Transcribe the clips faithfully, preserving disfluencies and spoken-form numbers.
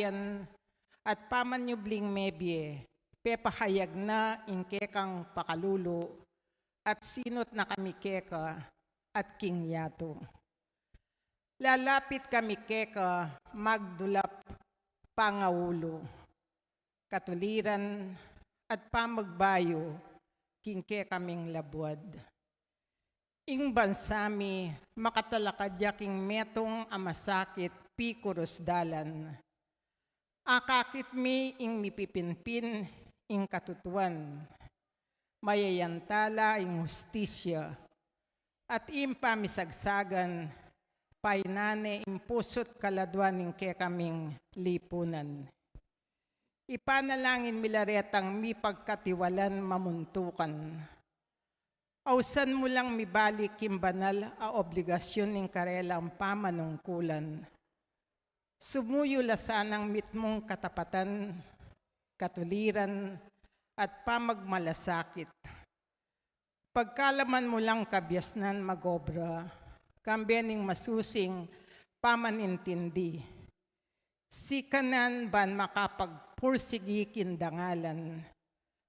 kapipian at pamanyubling mebie, pepahayag na ing kekang pakalulu, at sinut na kami keka at king yatu. Lalapit kami keka magdulap pangaulu, katuliran at pamagbayu king kekaming labuad. Ing bansa mi makatalakad ya king metung a masakit pikurus dalan. Akakit mi ing mipipinpin ing katutuan. Mayayantala ing hustisya at ing pamisagsagan, painane ing pusu't kaladuan ning kekaming lipunan. Ipanalangin mi la retang mipagkatiwalan mamuntukan. Ausan mu lang mibalik ing banal a obligasyun ning karelang pamanungkulan. Sumuyu la sanang mitmung katapatan, katuliran, at pamagmalasakit. Pagkalaman mu lang kabiasnan magobra, kambe ning masusing pamanintindi. Sikanan ban makapagpursigi king dangalan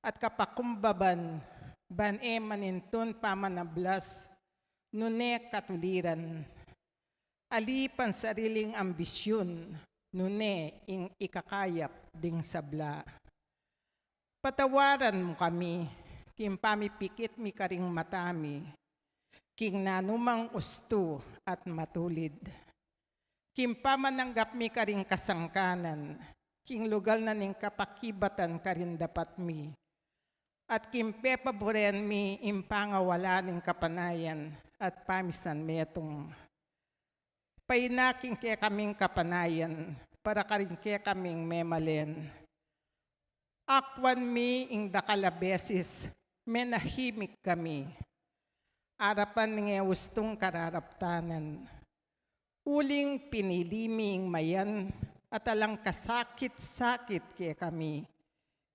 at kapakumbaban ban e manintun pamanablas nune katuliran. Ali pansariling ambisyun nune ing ikakayap ding sabla. Patawaran mu kami king pamipikit mi karing mata mi king nanumang ustu at matulid, king pamananggap mi karing kasangkanan king lugal na ning kapakibatan karin dapat mi, at king pepaburen mi ing pangawala ning kapanayan at pamisan metung. Paina king kekaming kapanayan para karing kekaming memalen. Akwan mi ing dakal a beses menahimik kami arapan ning e ustung kararaptanan. Uling pinili mi ing mayan at alang kasakit-sakit kekami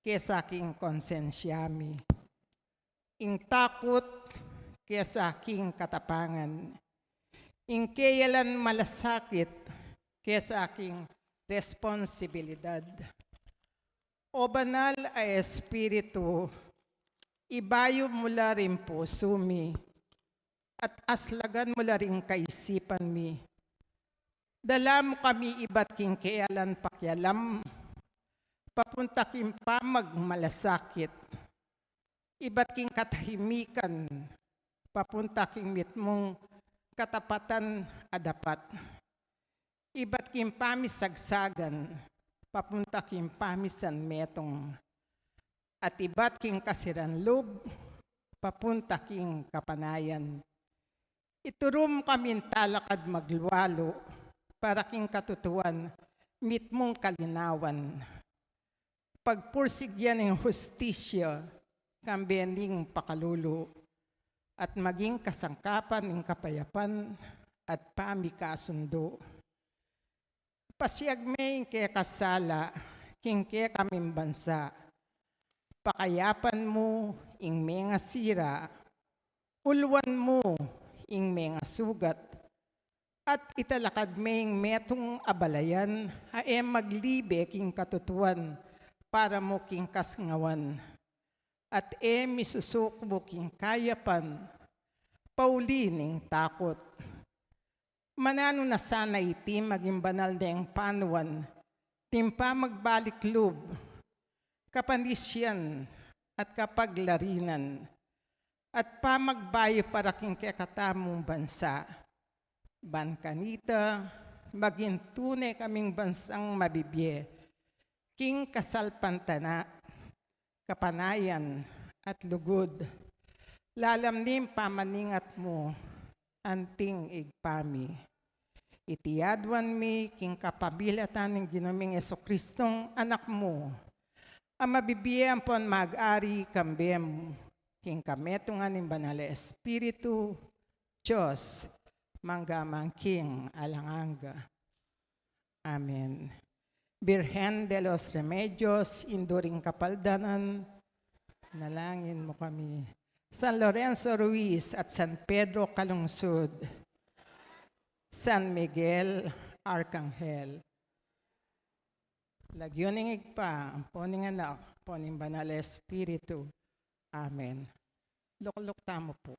kesa king konsensya mi, ing takut kesa king katapangan, ing keyalan malasakit kesa king responsibilidad. O Banal a Espiritu, ibayu mu la ring pusu mi at aslagan mu la ring kaisipan mi. Dala mu kami ibat king keyalan pakialam papunta king pamagmalasakit, ibat king katahimikan papunta king mitmung katapatan a dapat, ibat king pamisagsagan papunta king pamisan metung, at ibat king kasiran lub papunta king kapanayan. Ituru mu kaming talakad maglualu para king katutuan mitmung kalinawan, pagpursigyan ing hustisya kambe ning pakalulu, at maging kasangkapan ning kapayapan at pamikasundu. Pasiag me ing kekasala king kekaming bansa. Pakayapan mu ing mengasira, uluan mu ing mengasugat, at italakad me ing metung a balayan a e maglibe king katutuan para mu king kasngawan, at e misusukbu king kayapan pauli ning takut. Mananu na sana iti maging banal neng panuan, ning pamagbalik lub, kapanisian, at kapaglarinan, at pamagbayu para king kekatamung bansa. Ban kanita, maging tune kaming bansang mabibie king kasalpantana, kapanayan, at lugud, lalam ning pamaningat mu, anting Ibpa mi. Iti aduan mi king kapamilatan ning Ginu ming Jesucristong Anak mu, a mabibie ampon mag-ari kambe mu king kametungan ning Banal a Espiritu, Dios, mangga man king alang angga. Amen. Birhen de los Remedios, Indu ring Kapaldanan, panalangin mu kami. San Lorenzo Ruiz at San Pedro Calungsod, San Miguel Arcangel. Lagyu ning Ibpa, ampo ning Anak, ampo ning Banal a Espiritu. Amen. Lukluk tamu pu.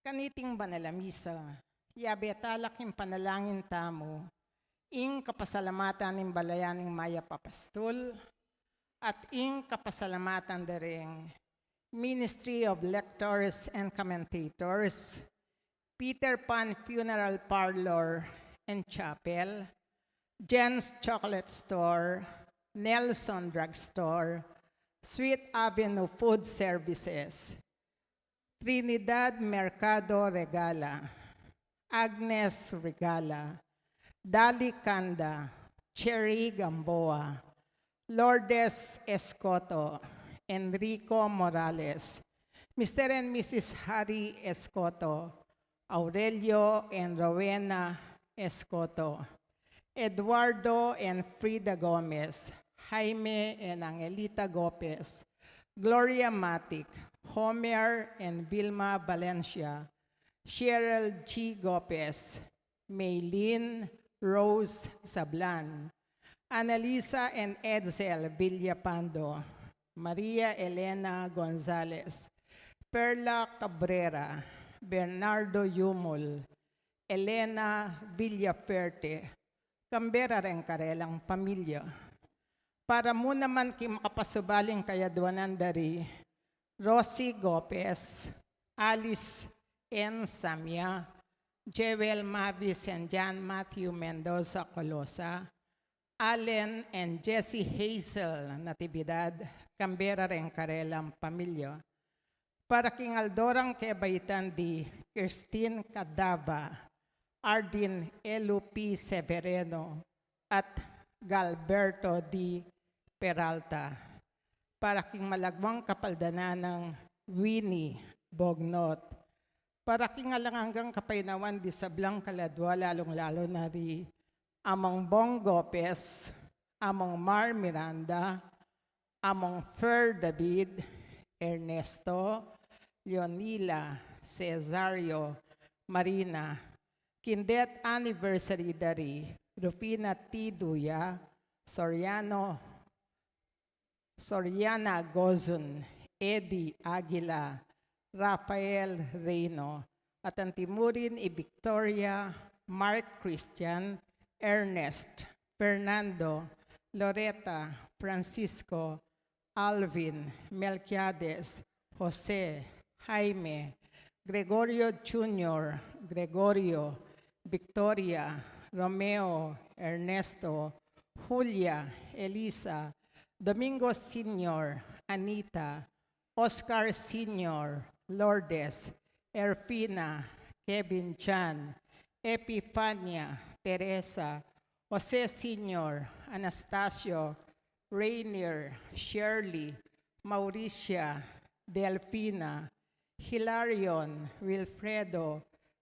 Kaniting banal a misa, yabe tala king panalangin tamu ing kapasalamatan ning Balayan ning Mayap a Pastul, at ing kapasalamatan da ring Ministry of Lectors and Commentators, Peter Pan Funeral Parlor and Chapel, Jen's Chocolate Store, Nelson Drugstore, Sweet Avenue Food Services, Trinidad Mercado Regala, Agnes Regala, Dali Kanda, Cherry Gamboa, Lourdes Escoto, Enrico Morales, Mister and Missus Harry Escoto, Aurelio and Rowena Escoto, Eduardo and Frida Gomez, Jaime and Angelita Gopez, Gloria Matic, Homer and Vilma Valencia, Cheryl G. Gopez, Maylin Rose Sablan, Annalisa and Edsel Villapando, Maria Elena Gonzalez, Perla Cabrera, Bernardo Yumul, Elena Villaferte, kambe ra reng karelang pamilya. Para mu naman king makapasubaling kayadwanan da ri Rosie Gopez, Alice N. Samia, Jewel Mavis and John Matthew Mendoza Colosa, Allen and Jessie Hazel Natividad, kambe ra reng karelang pamilya. Para king aldo rang kebaitan di Christine Cadava, Ardin L P Severeno, at Galberto D. Peralta. Para king malagwang kapaldanan nang Winnie Bognot. Para king alang anggang kapaynawan di sablang kaladwa, lalung-lalu na ri Among Bong Gopez, Among Mar Miranda, Among Fer David, Ernesto, Leonila, Cesario, Marina, king death anniversary da ri Rufina T. Duya, Soriano, Soriana Gozun, Eddie Aguila, Rafael Reino, at antimurin i Victoria, Mark Christian, Ernest, Fernando, Loretta, Francisco, Alvin, Melquiades, Jose, Jaime, Gregorio Junior, Gregorio, Victoria, Romeo, Ernesto, Julia, Elisa, Domingo Senior, Anita, Oscar Senior, Lourdes, Erfina, Kevin Chan, Epifania, Teresa, Jose Senior, Anastasio, Rainier, Shirley, Mauricia, Delfina, Hilarion, Wilfredo,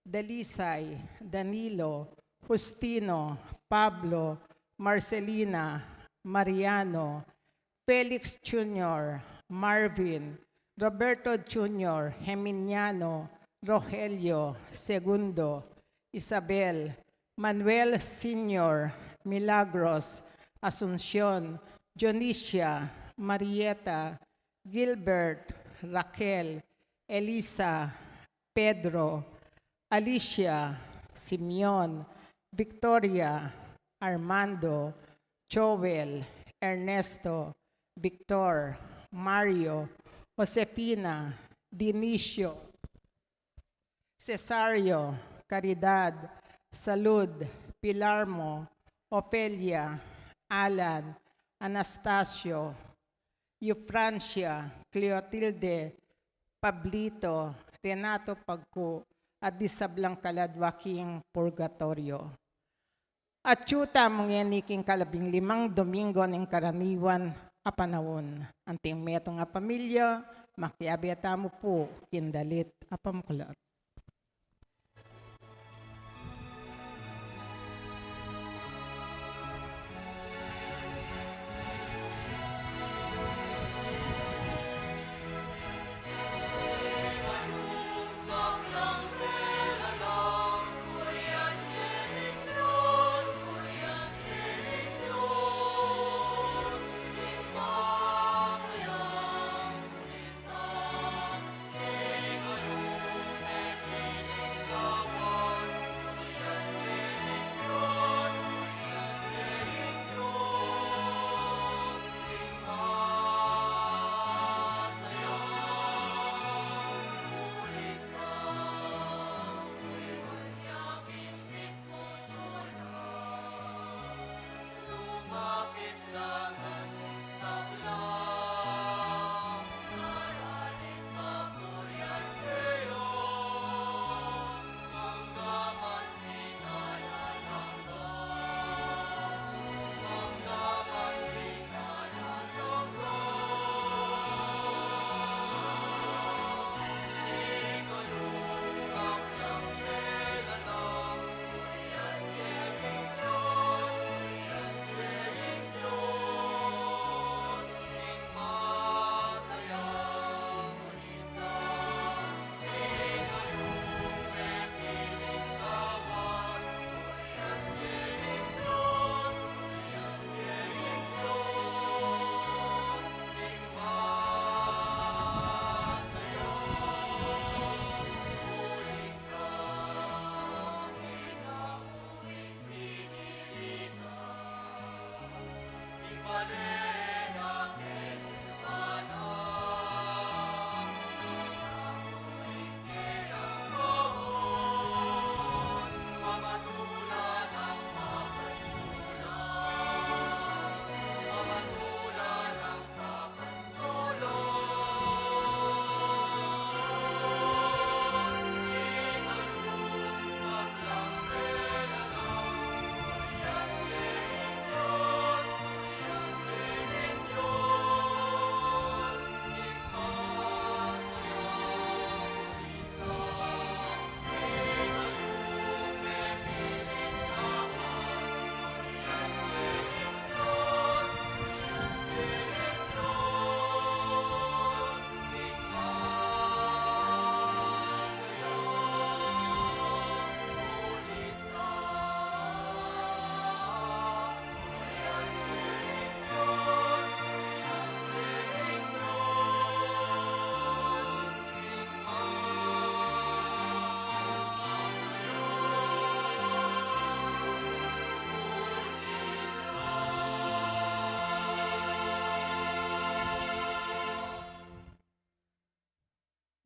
Delisay, Danilo, Justino, Pablo, Marcelina, Mariano, Felix Junior, Marvin, Roberto Junior, Geminiano, Rogelio, Segundo, Isabel, Manuel Senior, Milagros, Asuncion, Dionisia, Marieta, Gilbert, Raquel, Elisa, Pedro, Alicia, Simeon, Victoria, Armando, Joel, Ernesto, Victor, Mario, Josefina, Dinicio, Cesario, Caridad, Salud, Pilarmo, Ofelia, Alan, Anastasio, Eufrancia, Cleotilde, Pablito, Renato Pagku, at ding sablang kaladwa king purgatorio. Atyu tamu ngeni king kalabing limang Domingo ning karaniwan a panaun. Anting metung a pamilya, makiabe tamu pu king dalit a pamuklat.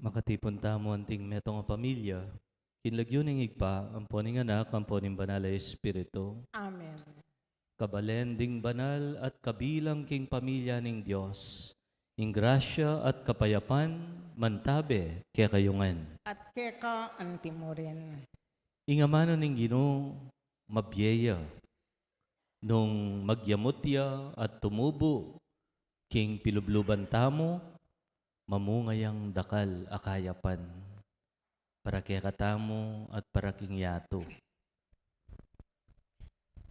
Makatipun tamu anting metung a pamilya, king lagyu ning Ibpa, ampo ning Anak, ampo ning Banal a Espiritu. Amen. Kabalen ding banal at kabilang king pamilya ning Dios, ing grasya at kapayapan mantabe kekayu ngan. At keka anti mu rin. Ing amanu ning Ginu mabie ya, nung magyamut ya at tumubu king pilubluban tamu, mamunga yang dakal a kayapan para kekatamu at para king yatu.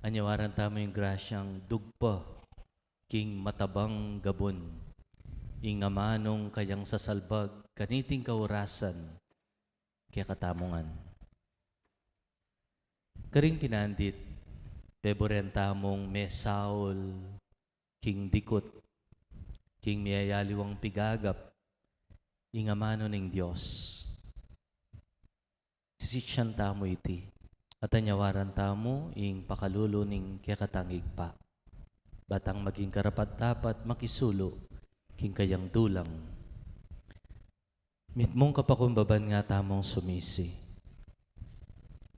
Anyawaran tamu ing grasyang dugpa king matabang gabun, ing amanung kayang sasalbag kaniting kaurasan kekatamu ngan. Karing pinandit, peburen tamung mesaul king dikut, king miyayaliwang pigagap, Ing amanu ning Dios. Sisian tamu iti, at anyawaran tamu ing pakalulu ning kekatang Ibpa. Batang maging karapat-dapat makisulu king kayang dulang. Mitmung kapakumbaban nga tamung sumisi.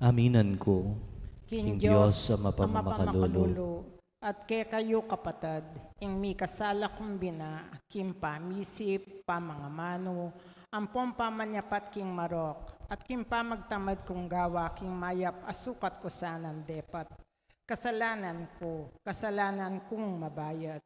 Aminan ku king Dios a mapamakalulu, at kekayu kapatad, ing mikasala kung bina, king pamisip, pamangamanu, ampong pamanyapat king marok, at king pamagtamad kung gawa king mayap a sukat ku sanang depat. Kasalanan ku, kasalanan kung mabayat.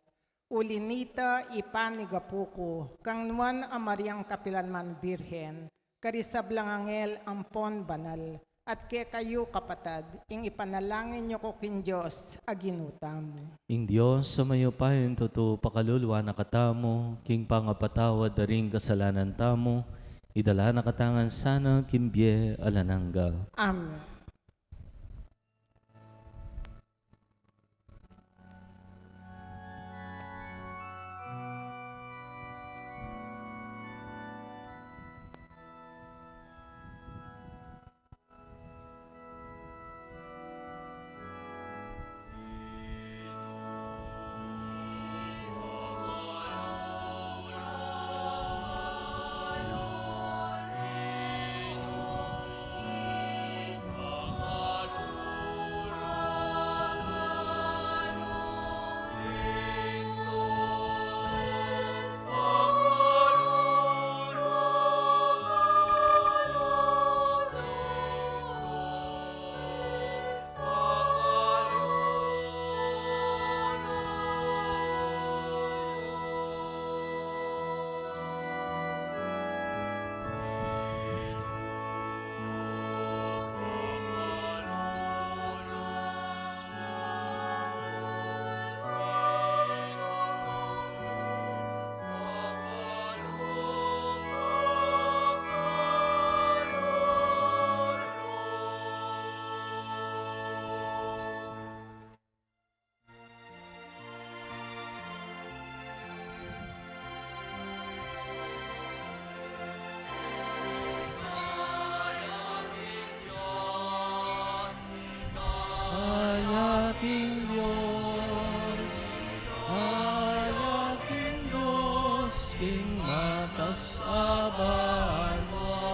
Uli nita, ipanigapu ku kang Nuan a Mariang kapilan man Birhen, karing sablang anghel ampon banal, at kekayu kapatad, ing ipanalangin yu ku king Dios a Ginu tamu. Ing Dios a mayupayang tutu pakaluluan na katamu, king pangapatawad da ring kasalanan tamu, idala na katamu ngan sana king bie alang angga. Amen. Kaya king Dios, kaya king Dios, king matas a banua.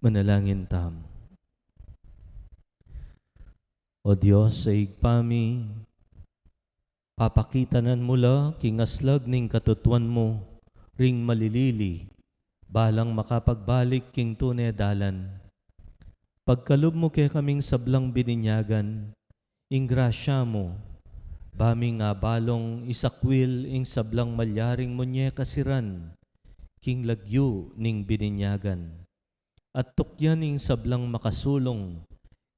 Manalangin tamu. O Dios a Ibpa mi, papakitanan mu la king aslag ning katutuan mu ring malilili, balang makapagbalik king tune dalan. Pagkalub mu kekaming sablang bininyagan ing grasya mu, Ba ming abalung isakwil ing sablang malyaring munyekasiran king lagyu ning bininyagan, at tukyan ing sablang makasulung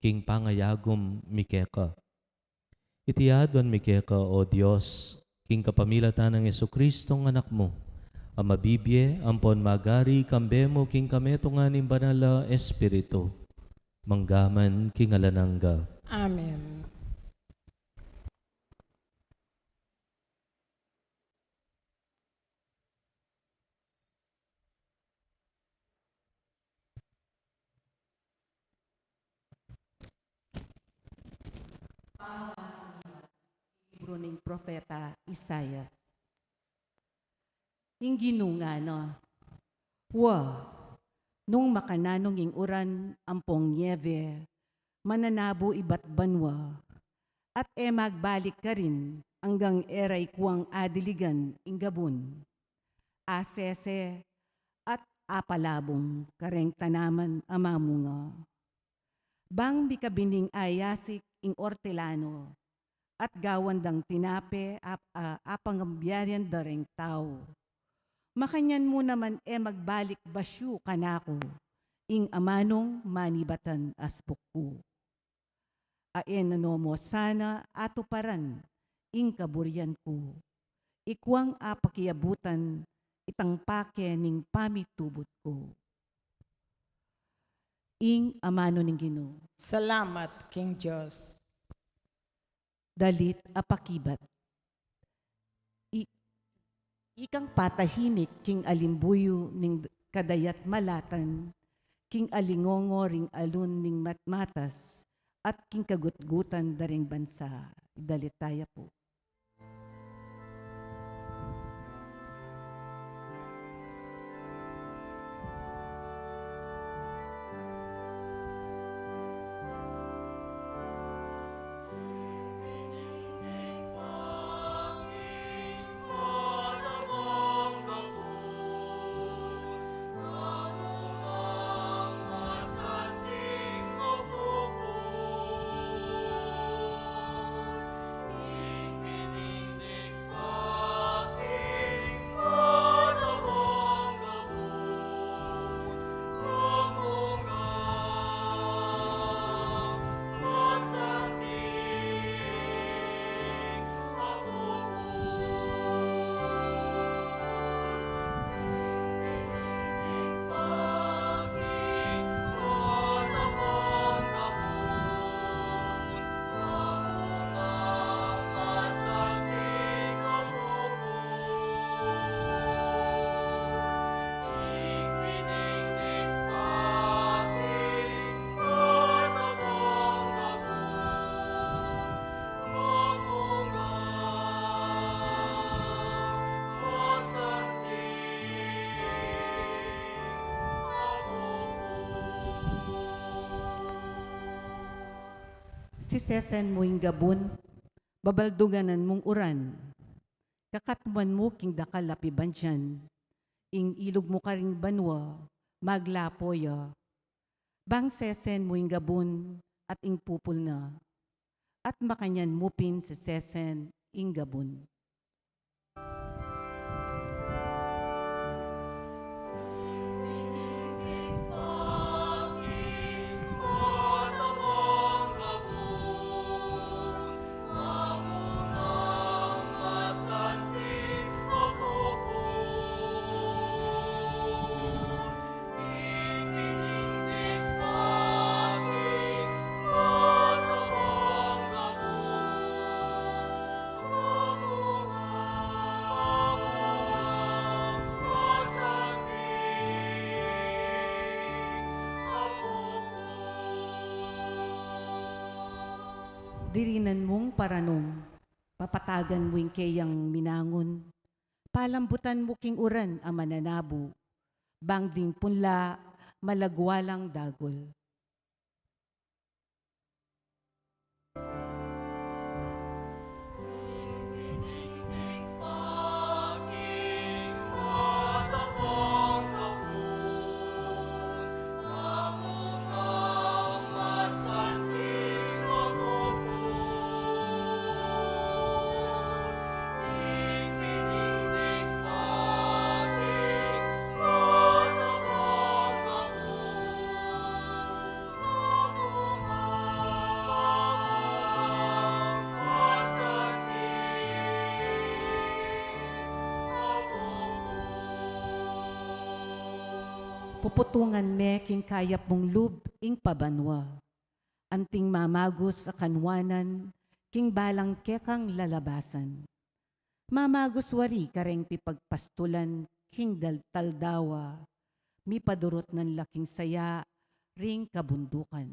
king pangayagum mi keka. Iti aduan mi keka, O Dios, king kapamilatan nang Jesucristong Anak mu, a mabibie ampon magari kambe mu king kametungan ning Banal a Espiritu, mangga man king alang angga. Amen. Libro ning Propeta Isaias. Ing Ginu ngana, wa, nung makananung ing uran ampong niebe, mananabu ibat banua, at e magbalik karin anggang e ra ikuang adiligan ing gabun. Asese at apalabung kareng tanaman a mamunga. Bang mikabining ayasik ing ortelano, at gawan dang tinape ap-, a, apangambiaran da reng tau. Makanyan mu naman e magbalik basyu kanaku ing amanung manibatan aspuk ku. A e na no mu sana atuparan ing kaburian ku. Ikuang apakiabutan itang pake ning pamitubud ku. Ing amanu ning Ginu. Salamat king Dios. Dalit a pakibat. I-, ikang patahimik king alimbuyu ning kadayat malatan, king alingongo ring alun ning mat-, matas, at king kagutgutan da ring bansa. Dalit taya pu. Sisesen mu ing gabun, babaldungan mung uran. Kakatmuan mu king dakal a pibandian, ing ilug mu karing banua, maglapo ya. Bang sesen mu ing gabun at ing pupul na, at makanyan mu pin sisesen ing gabun. Dirinan mung paranum, papatagan mu ing keyang minangun, palambutan mu king uran a mananabu, bang ding punla malagwa lang dagul. Puputungan me king kayap mung lub ing pabanua. Anting mamagus a kanwanan king balang kekang lalabasan. Mamagus wari kareng pipagpastulan king dal-, taldawa, mipadurut nan la king saya ring kabundukan.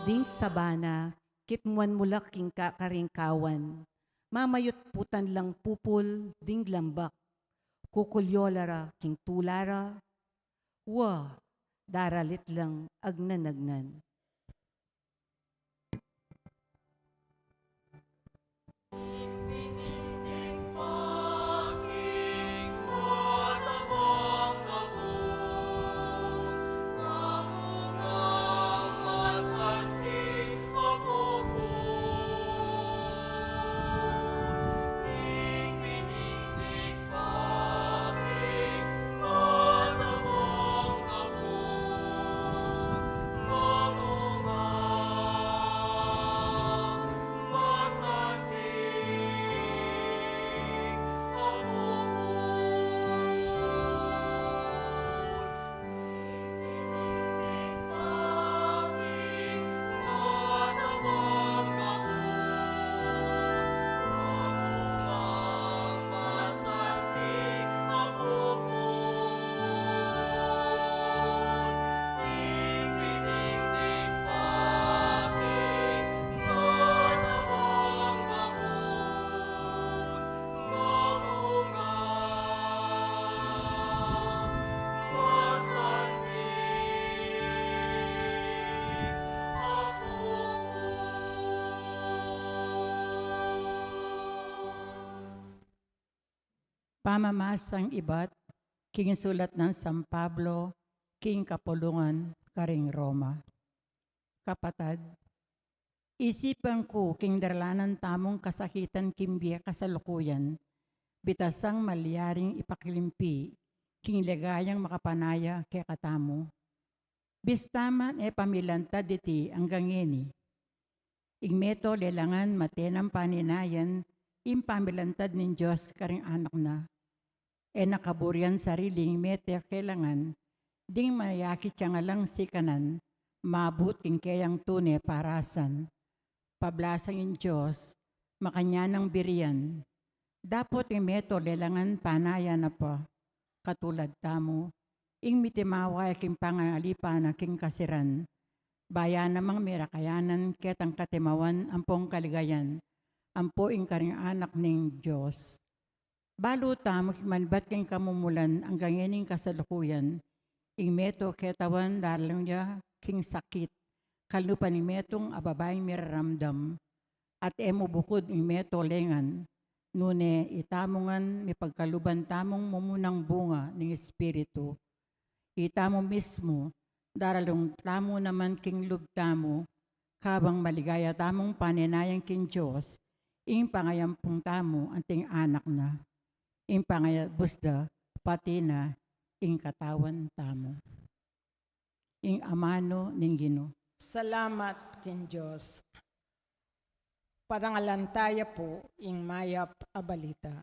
Ding sabana, kitmuan mu la king kakaring kawan, mamayutputan lang pupul ding lambak, kukulyo la ra king tula ra, wa, daralit lang agnan-agnan. Pamamasang ibat king sulat nang San Pablo king kapulungan karing Roma. Kapatad, isipan ku king daralanan tamung kasakitan king bie kasalukuyan, bitasang malyaring ipaklimpi king ligayang makapanaya kekatamu. Bista man e pa mi lantad iti anggang ngeni. Ing meto lelangan matenang paninayan ing pamilantad ning Dios karing anak na. E na kaburian sarili ing meto kelangan, ding mayakit yang alang sikanan, mabut king keyang tune parasan. Pablasang ing Dios, makanyan nang birian. Dapot ing meto lelangan panaya na pa, katulad tamu, ing mitimawa ya king pangalipan na king kasiran. Baya namang mirakayanan ketang katimawan ampong kaligayan, ampo ing karing anak ning Dios. Balu tamu king manibat king kamumulan anggang ngening kasalukuyan, ing meto ketawan daralan ya king sakit, kalupa ning metung a babaing miraramdam, at e mu bukud ing meto lengan, nune itamu ngan mipagkaluban tamung mumunang bunga ning Espiritu. Itamu mismu, daralung tamu naman king lub tamu, kabang maligaya tamung paninayan king Dios, ing pangayampung tamu anting anak na, ing pangayabus da, pati na ing katawan tamu. Ing amanu ning Ginu. Salamat king Dios. Parangalan taya pu ing mayap a balita.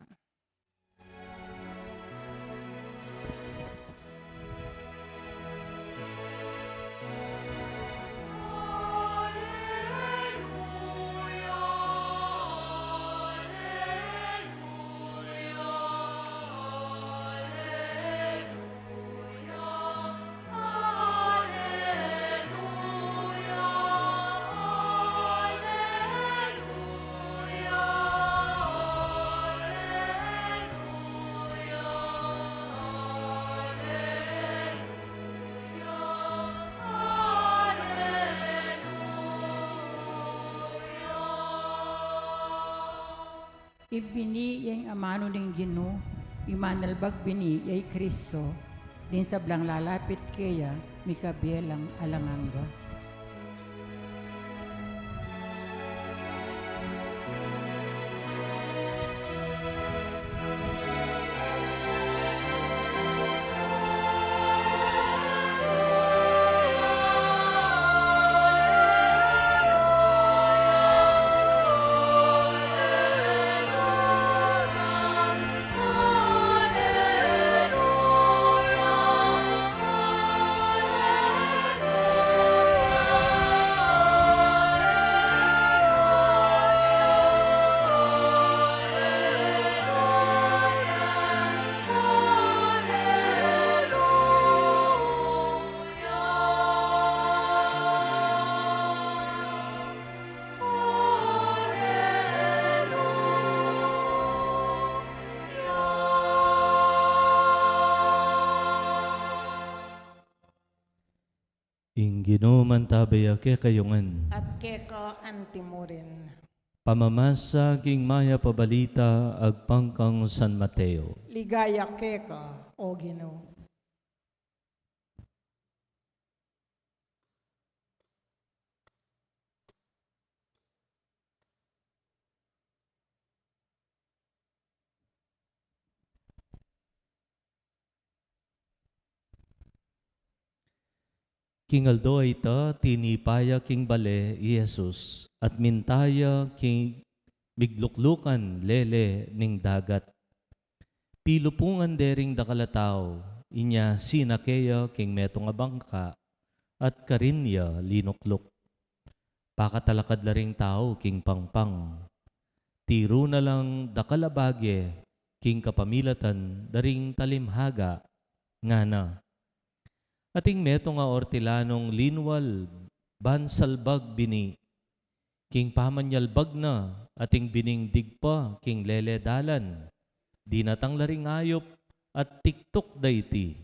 Ibini ya ing amanu ning Ginu, ing manalbag bini ya i Kristo, ding sablang lalapit keya, mikabie lang alang angga. Ing Ginu mantabe ya kekayu ngan. At keka antimurin. Pamamasa king mayap a balita agpang kang San Mateo. Ligaya keka, O Ginu. King aldo a ita, tinipa ya king bale i Jesus, at minta ya king migluklukan lele ning dagat. Pilupungan de ring dakal a tau, inya sinake ya king metung a bangka, at karin ya linukluk. Pakatalakad la ring tau king pangpang. Tiru na lang dakal a bage king kapamilatan da ring talimhaga, ngana. Ating metung a ortilanung linwal ban salbag bini. King pamanyalbag na, ating bining digpa king lele dalan. Dinatang la ring ayup at tiktuk da iti.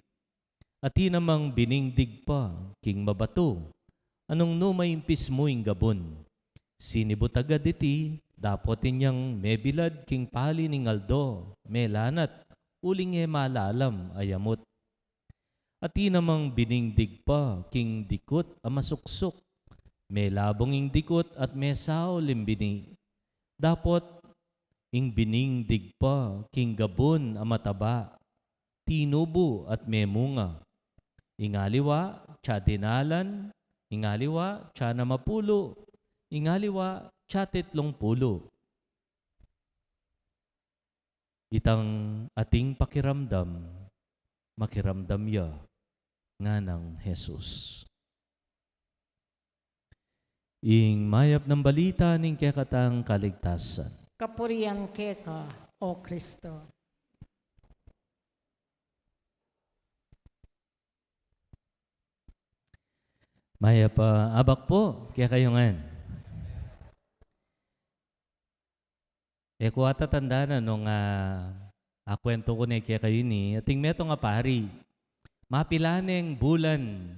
Atin namang bining digpa king mabatu, anung nu maimpis mu ing gabun. Sinibut agad iti, dapot inyang mebilad king pali ning aldo, melanat, uling e malalam a yamut. Atin namang bining digpa king dikut a masuksuk, melabung ing dikut at mesaul ing bini. Dapot ing bining digpa king gabun a mataba, tinubu at memunga. Ing aliwa, tsa dinalan, ing aliwa, tsa namapulu, ing aliwa, tsa titlung pulu. Itang ating pakiramdam, makiramdam ya, nganang Jesus. Ing mayap nang balita ning kekatang kaligtasan. Kapurian keka, O Kristo. Mayap a abak pu kekayu ngan. E ku ata tandanan nung, ah, akuwentu ku ne kekayu ini, ating metung a pari, mapila neng bulan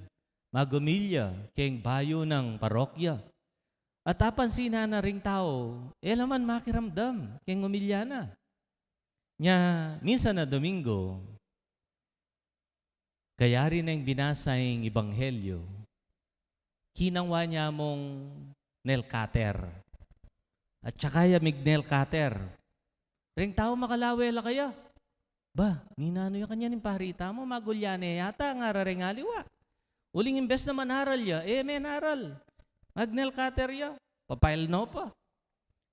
magumilya keng bayu nang parokya. At apansinan na ring tau, e la man makiramdam keng umilya na. Nya, minsan a Domingo, kayari neng binasa ing Ebanghelyo, kinangwa ne mung nail cutter. At saka ya mig-nail cutter. Ring tau makalawe la kaya. Ba, ninanu ya kanyan ing pari tamu, magulya ne yata, ngara reng aliwa. Uling imbes na manaral ya, e menaral. Mag-nail cutter ya, papail no pa.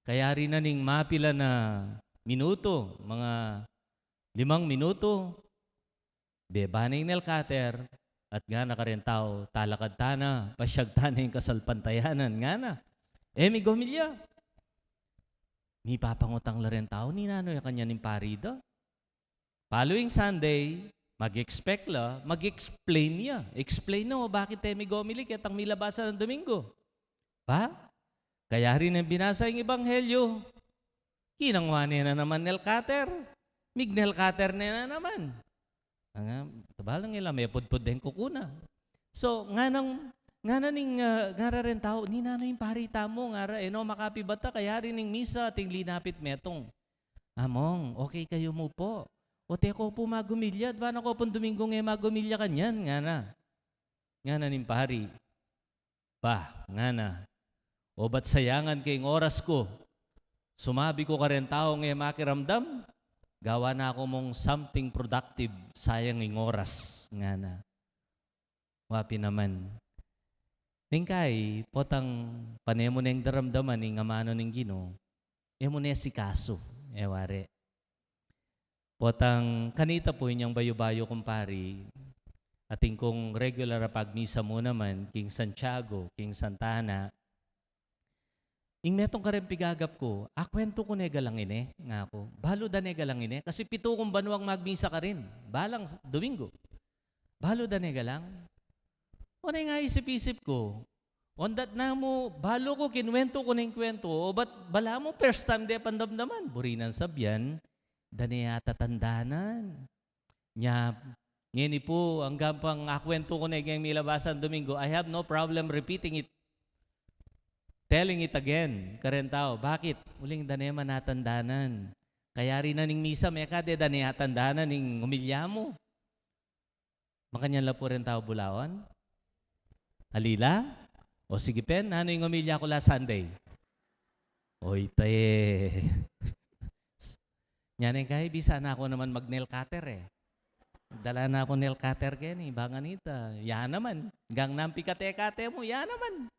Kayari na ning mapila na minutu, mga limang minutu, beba ne ing nail cutter, at ngana kareng tau, talakad tana, pasyag tana ing kasalpantayanan, ngana. E migumilya. Mipapangutang la reng tau, ninanu ya kanyan ing pari da. Following Sunday, mag-expect la, mag-explain ya. Explain no, bakit e migumilya ketang milabasan a Domingo. Ba? Kayari neng binasa ing Ebanghelyo, kinangwa ne na naman nail cutter. Mig-nail cutter ne na naman. Anga, tabalang ila, mepudpud deng kuku na. So, nganang, ngana ning, ah, ngara reng tau, ninanu ing pari tamu, ngara, e no makapibata, kayari ning misa, ating linapit metung. "Among, okay kayu mu pu?" "O, e ku pu magumilya, adwa na ku pung Duminggu e magumilya kanyan," ngana. Ngana ning pari, "Bah," ngana, "obat sayangan ke ing oras ku. Sumabi ku kareng taung e makiramdam, gawa na ku mung something productive, sayang ing oras," ngana. Wa pin naman. Neng kai, potang pane mu neng daramdaman ing amanu ning Ginu, e mu ne sikasu, e wari. Potang kanita pu inyang bayu-bayu kung pari, atin kung regular a pagmisa mu naman, king Santiago, king Santa Ana, ing metung kareng pigagap ku, "Akwentu ku ne galang ini," ngaku. "Balu da ne galang ini, kasi pitu kung banuang magmisa karin, balang Duminggu. Balu da ne galang." O, neng aisip-isip ku, ondat na mu, balu ku kinwentu ku neng kwentu, obat balamu first time de pandamdaman, buri nang sabian, da ne yata tandanan. Nya, ngeni pu, anggang pang akwentu ku ne keng milabasan Duminggu, I have no problem repeating it, telling it again kareng tau. Bakit? Uling da ne man atandanan. Kayari na ning misa, mekad e da ne atandanan ing homilya mu. Makanyan la pu reng tau bulawan? Ali la? O sige pin, nanu ing homilya ku last Sunday? Oy, te. Nya neng kai, bisa na ku naman mag-nail cutter e. Dala na kung nail cutter keni, bang kanita. Ya naman, anggang nanu ing pikate-kate mu, ya naman.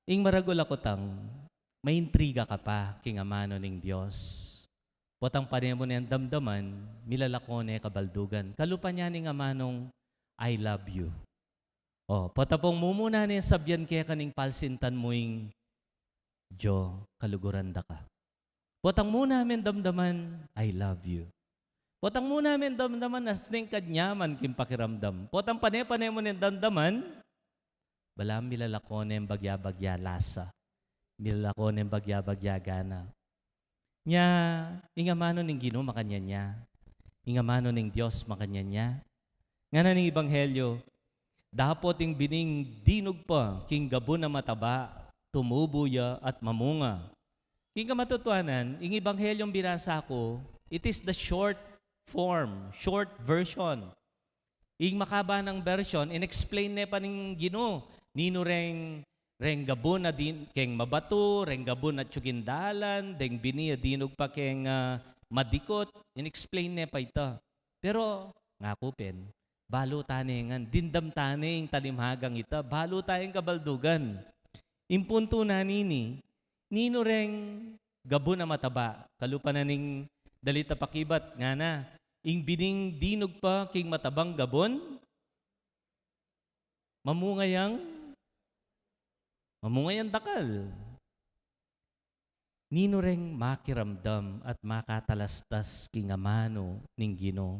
Ing maragul a kutang, maintriga ka pa king amanu ning Dios. Potang pane mu neng damdaman, milalako ne kabaldugan. Kalupa niyan ing amanung, "I love you." O, pota pung mumuna ne sabian keka ning palsintan mu ing, "Dios, kaluguran da ka." Potang muna meng damdaman, "I love you." Potang muna meng damdaman, asning kanyaman king pakiramdam. Potang pane-pane mu neng damdaman, balamu milalako neng bagya-bagya lasa. Milalako neng bagya-bagya gana. Nya, ing amanu ning Ginu makanyan ya. Ing amanu ning Dios makanyan ya. Ngana ning Ebanghelyo, "Dapot ing bining dinug pa king gabun a mataba, tumubu ya at mamunga." King kamatutuanan, ing Ebanghelyong binasa ku, it is the short form, short version. Ing makaba nang version, in-explain ne pa ning Ginu, ninu reng, reng gabun a din, keng mabatu, reng gabun a atyu king dalan, deng bini a dinug pa keng, ah, madikut, in-explain ne pa ita. Pero, ngaku pin, balu tane ngan, dimdam tane ing talimhagang ita, balu tayang kabaldugan. Ing puntu na nini, ninu reng gabun a mataba, kalupa na ning dalit a pakibat, ngana, ing bining dinug pa king matabang gabun, mamunga yang, mamunga yang dakal. Ninu reng makiramdam at makatalastas king amanu ning Ginu?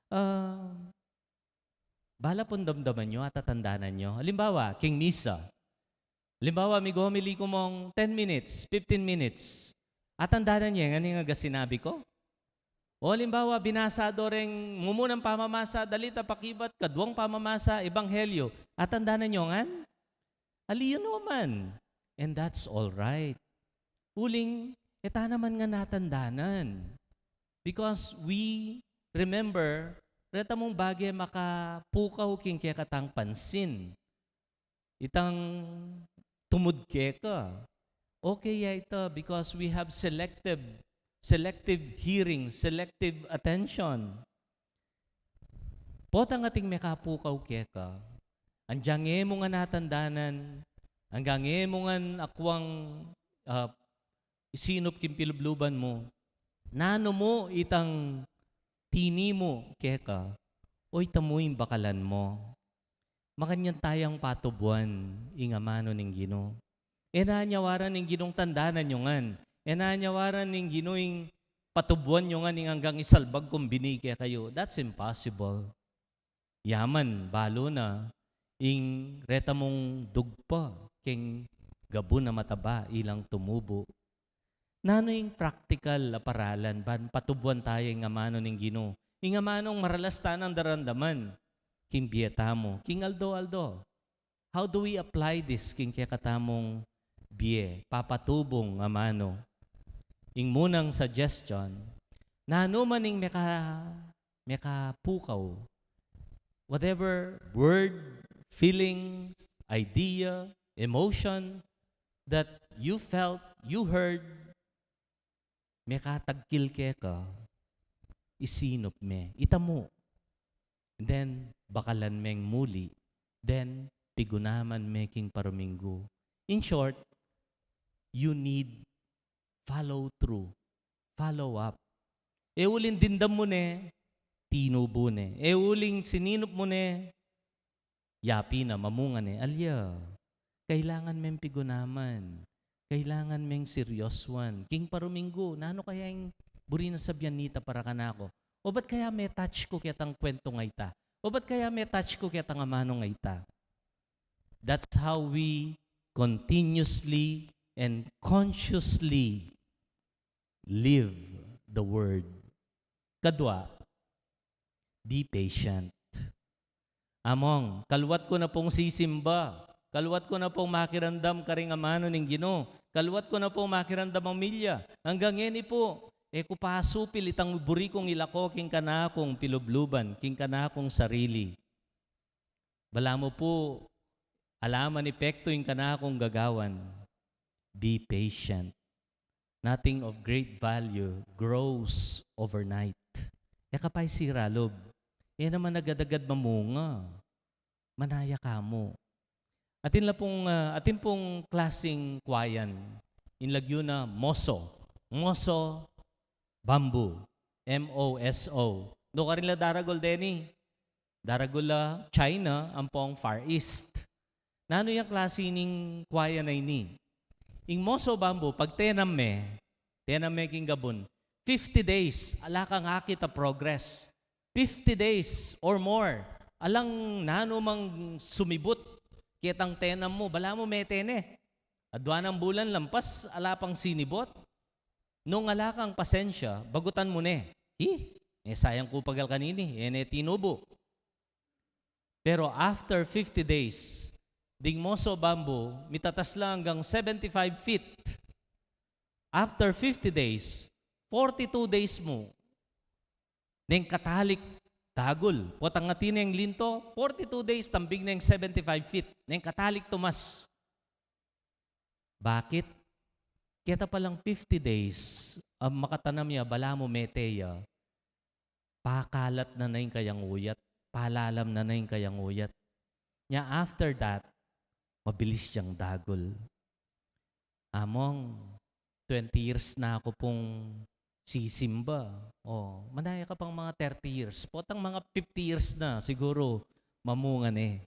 Ah, bala pung damdaman yu, atatandanan yu. Alimbawa, king misa. Alimbawa, mighomily ku mung ten minutes, fifteen minutes. Atandanan ye ngan ing aga sinabi ku? O alimbawa, binasa do reng mumunang pamamasa, dalit a pakibat, kaduang pamamasa, ebanghelyo. Atandanan yu ngan? Ali yu naman. And that's all right. Uling, e ta naman ngan atandanan. Because we remember, reta mung bage makapukaw king kekatang pansin. Itang tumud keka. Okay ya ita because we have selective, selective hearing, selective attention. Potang ating mekapukaw keka, anjang e mu ngan atandanan, anjang e mu ngan akuang, ah, isinup king pilubluban mu, nanu mu itang tinimu keka, o ita mu ing bakalan mu. Makanyan tayang patubuan ing amanu ning Ginu. E na nyawaran ning Ginung tandanan yu ngan. E na nyawaran ning Ginu ing patubuan yu ngan ing anggang isalbag kung bini kekayu. That's impossible. Yaman, balu na, ing reta mung dugpa keng gabun a mataba, ilang tumubu. Nanu ing praktikal a paralan ban patubuan taya ing amanu ning Ginu? Ing amanung maralas tanang daramdaman king bie tamu, king aldo-aldo. How do we apply this king kekatamung bie? Papatubung amanu. ing munang suggestion, nanu man ing meka-, mekapukaw, whatever word, feelings, idea, emotion that you felt, you heard, mekatagkil keka, isinup me, itamu. And then, bakalan meng muli. Then, pigunaman me king paruminggu. In short, you need follow through, follow up. E uling dimdam mu ne, tinubu ne. E uling sininup mu ne, yapi na, mamunga ne. Alya, kailangan meng pigunaman. Kailangan meng seryosuan. King paruminggu, nanu kaya ing buri nang sabian nita para kanaku? O ba't kaya me-touch ku ketang kwentong ita? O ba't kaya me-touch ku ketang amanung ita? That's how we continuously and consciously live the word. Kadwa, be patient. Among, kaluat ku na pung sisimba, kaluat ku na pung makiramdam karing amanu ning Ginu, kaluat ku na pung makiramdam ing milya. Anggang ngeni pu, e ku pa supil itang buri kung ilako king kanakung pilubluban, king kanakung sarili. Balamu pu, ala man epektu ing kanakung gagawan. Be patient. Nothing of great value grows overnight. E ka pa isira lub. E naman agad-agad mamunga. Manaya ka mu. Atin la pung, ah, atin pung klasing kwayan. Ing lagyu na moso. Moso bamboo. M O S O. Nukarin la daragul deni? Daragul la China ampong Far East. Nanu yang klasi ning kwayan a ini? Ing moso bamboo, pag tenam me, tenam me king gabun, fifty days, ala kang akit a progress. Fifty days or more, alang nanu mang sumibut ketang tenam mu, balamu mete ne. Adwa nang bulan lampas, ala pang sinibut. Nung ala kang pasensya, bagutan mu ne. Hi, e sayang ku pagal kanini, e ne tinubu. Pero after fifty days, ding moso bamboo, mitatas la anggang seventy-five feet. After fifty days, forty-two days mu, neng katalik dagul. Potang atin neng linto, forty-two days, tambing neng seventy-five feet. Neng katalik tumas. Bakit? Keta palang fifty days, ang makatanam ya, balamu mete ya, pakalat na na ing kayang uyat, palalam na na ing kayang uyat. Nya after that, mabilis yang dagul. Among, twenty years na ku pung sisimba. O, manaya ka pang mga thirty years. Potang mga fifty years na, siguru, mamunga ne.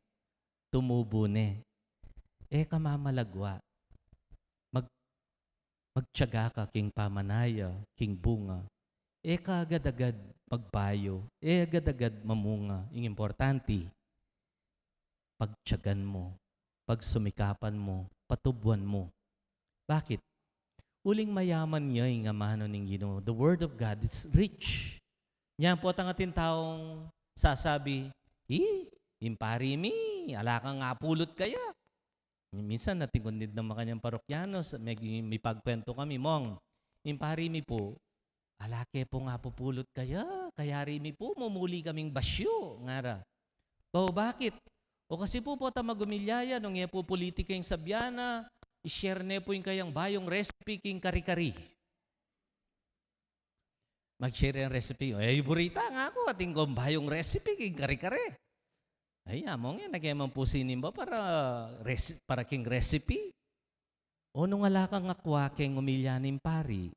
Tumubu ne. E ka mamalagwa. Mag-, magtiyaga ka king pamanaya, king bunga. E ka agad-agad magbayu, e agad-agad mamunga. Ing importante, pagtiyagan mu, pagsumikapan mu, patubuan mu. Bakit? Uling mayaman ya ing amanu ning Ginu. The word of God is rich. Nya potang atin taung sasabi, "Hi, ing pari mi, ala kang apulut kaya." Minsan, atin kung nid na makanyang parokyano, sa-, may, may pagkwento kami, "Mong, ing pari mi pu, ala ke pung apupulut kaya, kayari mi pu, mumuli kaming basyu," ngara. "O, bakit?" "O, kasi pu, pota magumilya ya, nung e pu pulitika ing sabian na, i-share ne pu ing kayang bayung recipe king kari-kari." Mag-share yang recipe. "E, buri ta," ngaku, "atin kung bayung recipe king kari-kari." Ay, among yan, nag-e man pu sinimba para reci-, para king recipe. O nung ala kang akwa keng umilya ning pari,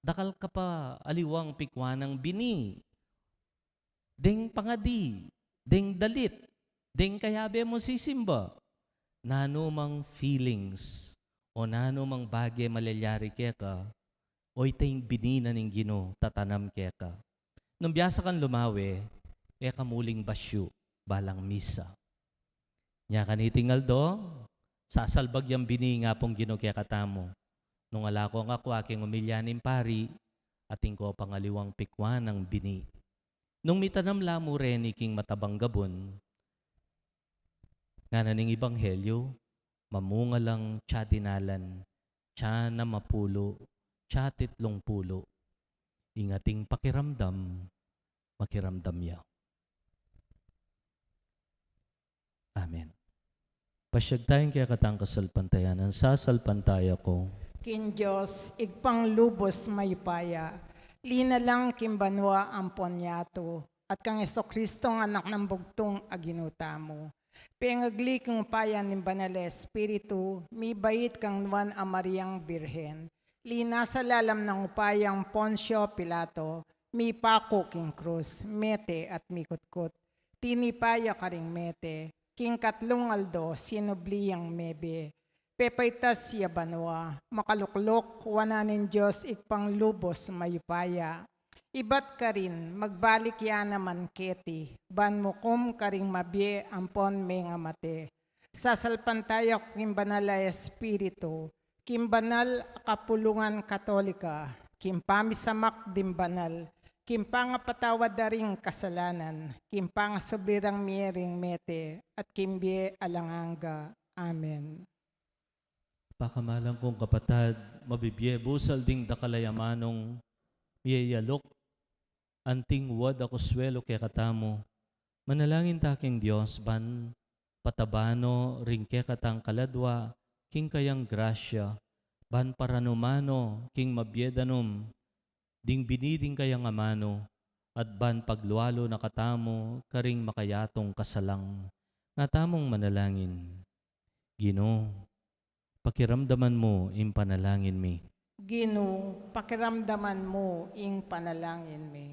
dakal ka pa aliwang pikwanang bini. Deng pangadi, deng dalit, deng kayabe mung sisimba. Nanu mang feelings, o nanu mang bage malalyari keka, o ita ing bini na ning Ginu tatanam keka. Nung biasa kang lumawe, e ka muling basyu, balang misa. Nya kaniting aldo, sasalbag yang bini nga pung Ginu kekatamu. Nung ala kong akwa king umilya ning pari, atin ko pang aliwang pikwanang bini. Nung mitanam la mu reni king matabang gabun, ngana ning ebanghelyu, mamunga lang tsa dinalan, tsa na mapulu, Tsiatit lungpulu. Ing ating pakiramdam, makiramdam ya. Amen. Pasyag tayang kekatang kasalpantayanan, sasalpantaya ku king Dios, Ibpang lubus mayupaya, linalang king banua ampon yatu, at kang Jesucristong Anak nang bugtung a Ginu tamu. Pengagli king upaya ning Banal a Espiritu, mibait kang Nuan a Mariang Birhen, linasa lalam nang upayang Poncio Pilato, mipaku king krus, mete at mikutkut. Tinipa ya karing mete, king katlung aldo sinubli yang mebie. Pepaitas ya banua, makalukluk wanan ning Dios Ibpang lubus mayupaya. Ibat karin, magbalik ya naman keti, ban mukum karing mabie ampon mengamate. Sasalpantaya ku king Banal a Espiritu, king banal a kapulungan Katolika, king pamisamak ding banal, king pangapatawad da ring kasalanan, king pangasubli rang mie ring mete, at king bie alang angga. Amen. Pakamalan kung kapatad, mabibie busal ding dakal a amanung mie yaluk anting wad a kusuelu kekatamu. Manalangin ta king Dios ban pataban no ring kekatang kaladua king kayang grasya, ban paranuman no king mabie danum ding bini ding kayang amanu, at ban paglualu na katamu karing makayatung kasalang. Nga tamung manalangin. Ginu, pakiramdaman mu ing panalangin mi. Ginu, pakiramdaman mu ing panalangin mi.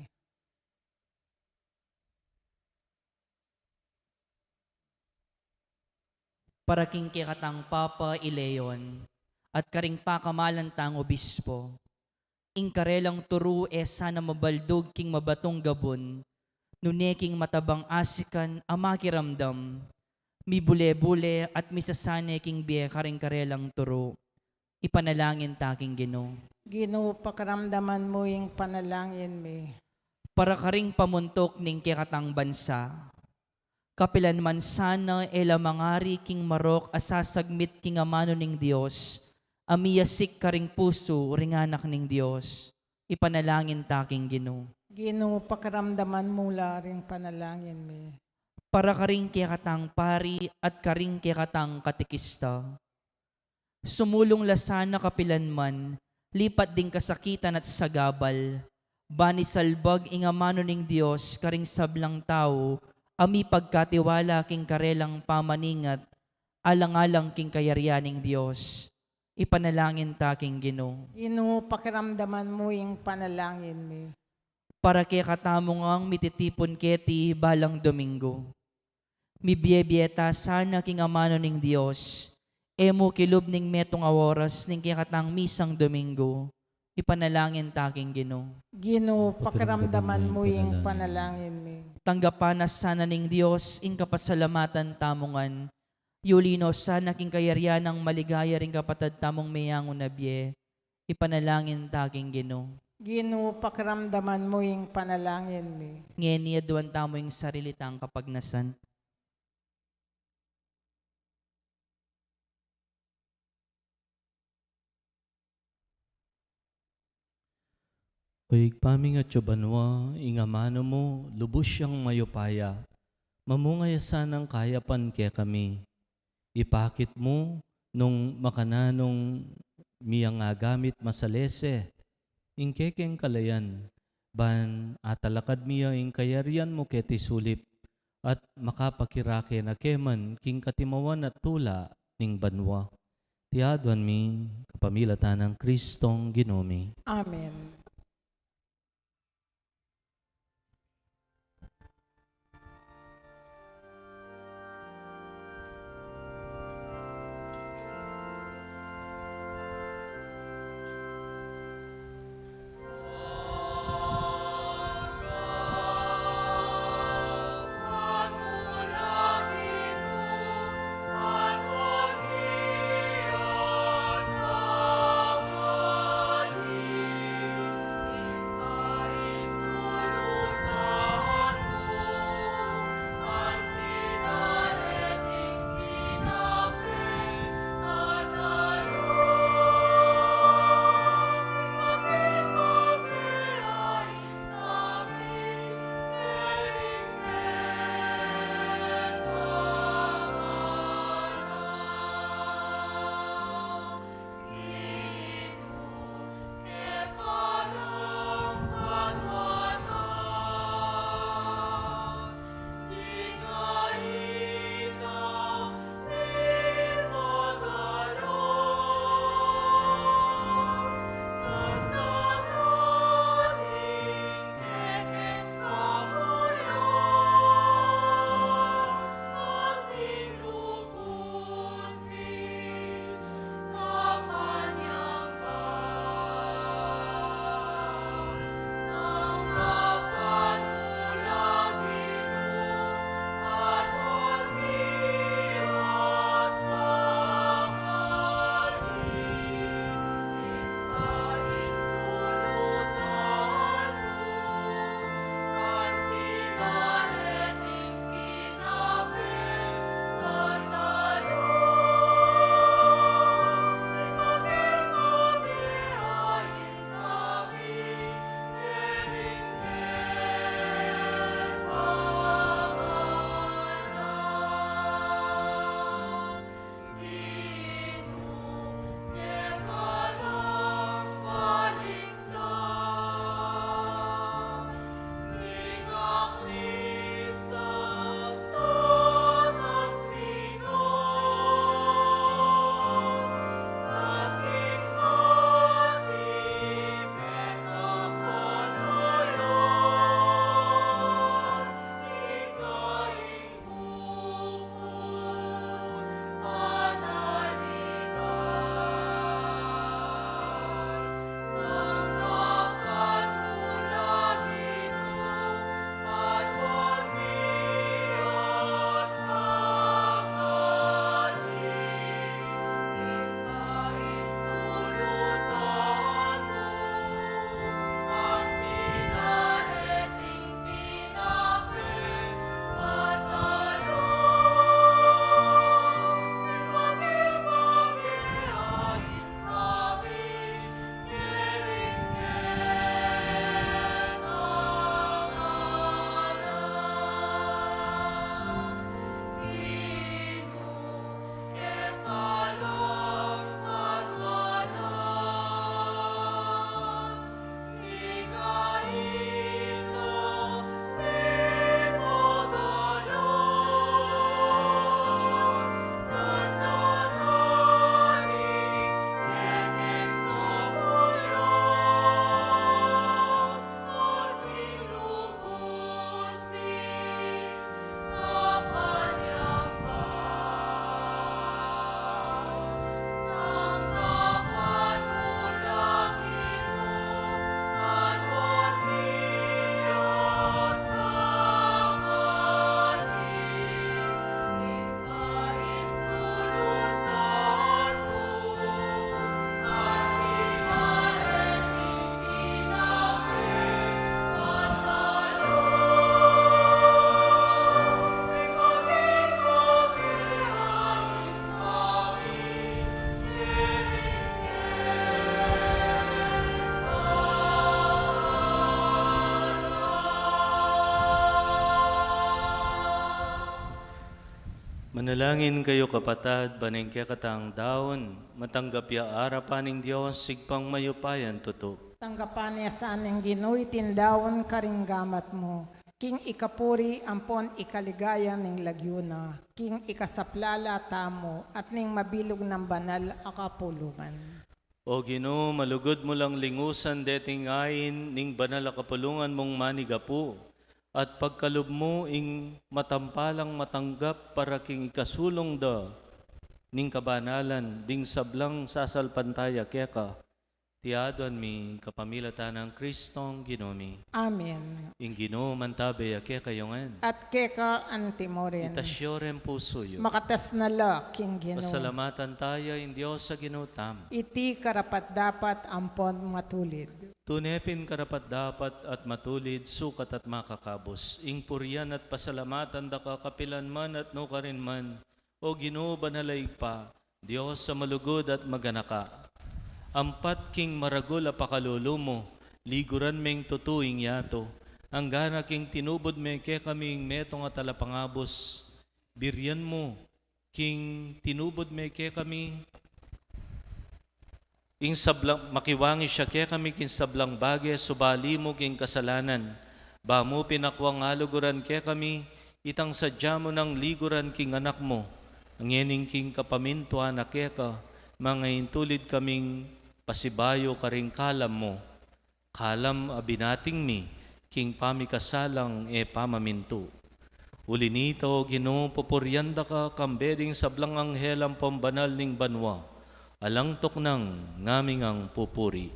Para king kekatang Papa i Leon, at karing pakamalan tang obispo, ing karelang turu e sana mabaldug king mabatung gabun, nune king matabang asikan a makiramdam, mibule-bule at misasane king bie karing karelang turu. Ipanalangin ta king Ginu. Ginu, pakiramdaman mu ing panalangin mi. Para karing pamuntuk ning kekatang bansa, kapilan man sana e la mangari king marok a sasagmit king amanu ning Dios, a miyasik karing pusu ring anak ning Dios. Ipanalangin ta king Ginu. Ginu, pakiramdaman mu la ring panalangin mi. Para karing kekatang pari at karing kekatang katekista, sumulung la sana kapilan man, lipat ding kasakitan at sagabal, ban isalbag ing amanu ning Dios karing sablang tau a mipagkatiwala king karelang pamaningat, alang-alang king kayarian ning Dios. Ipanalangin ta king Ginu. Ginu, pakiramdaman mu ing panalangin mi. Para kekatamu ngang mititipun keti balang Domingo, mibie-bie ta sana king amanu ning Dios, e mu kilub ning metung a oras ning kekatang misang Domingo. Ipanalangin ta king Ginu. Ginu, pakiramdaman mu ing panalangin mi. Tanggapan na sana ning Dios ing kapasalamatan tamu ngan, yuli no sana king kayarian nang maligaya ring kapatad tamung meyangu na bie. Ipanalangin ta king Ginu. Ginu, pakiramdaman mu ing panalangin mi. Ngeni aduan tamu ing sarili tang kapagnasan. O Ibpa ming atsu banua, ing amanu mu lubus yang mayupaya, mamunga ya sanang kayapan kekami. Ipakit mu nung makananung miyangagamit masalese ing kekeng kalayan, ban atalakad mi ya ing kayarian mu keti sulip, at makapakirake na ke man king katimawan at tula ning banua. Iti aduan mi kapamilatan nang Kristong Ginu mi. Amen. Manalangin kayu, kapatad, ban ing kekatang daun matanggap ya arapan ning Dios, Ibpang mayupayang tutu. Tanggapan na sa ning Ginu iting daun karing gamat mu, king ikapuri ampon ikaligaya ning lagyu na, king ikasaplala tamu at ning mabilug nang banal a kapulungan. O Ginu, malugud mu lang lingusan deting ain ning banal a kapulungan mung manigapu, at pagkalub mu ing matampalang matanggap para king ikasulung da ning kabanalan ding sablang sasalpantaya keka. Iti aduan mi kapamilatan nang Kristong Ginu mi. Amen. Ing Ginu mantabe ya kekayu ngan. At keka anti mu rin. Itas yu ring pusu yu. Makatas na la king Ginu. Pasalamatan taya ing Dios a Ginu tamu. Iti karapat-dapat ampon matulid. Tune pin karapat-dapat at matulid, sukat at makakabus, ing purian at pasalamatan da ka kapilan man at nukarin man, O Ginu, banal a Ibpa, Dios a malugud at maganaka. Ampat king maragul a pakalulu mu, liguran meng tutu ing yatu, anggana king tinubud me kekami ing metung a talapangabus, burian mu king tinubud me kekami ing sablang, makiwangis ya kekami king sablang bage, subali mu king kasalanan. Ba mu pin akwang aluguran kekami itang sadya mu nang liguran king Anak mu. Ngening king kapamintuan na keka, mangaintulid kaming pasibayu karing kalam mu. Kalam a binating mi king pamikasalang e pamamintu. Uli nita, O Ginu, pupurian da ka kambe ding sablang anghel ampon banal ning banua. Alang tuknang ngaming ang pupuri.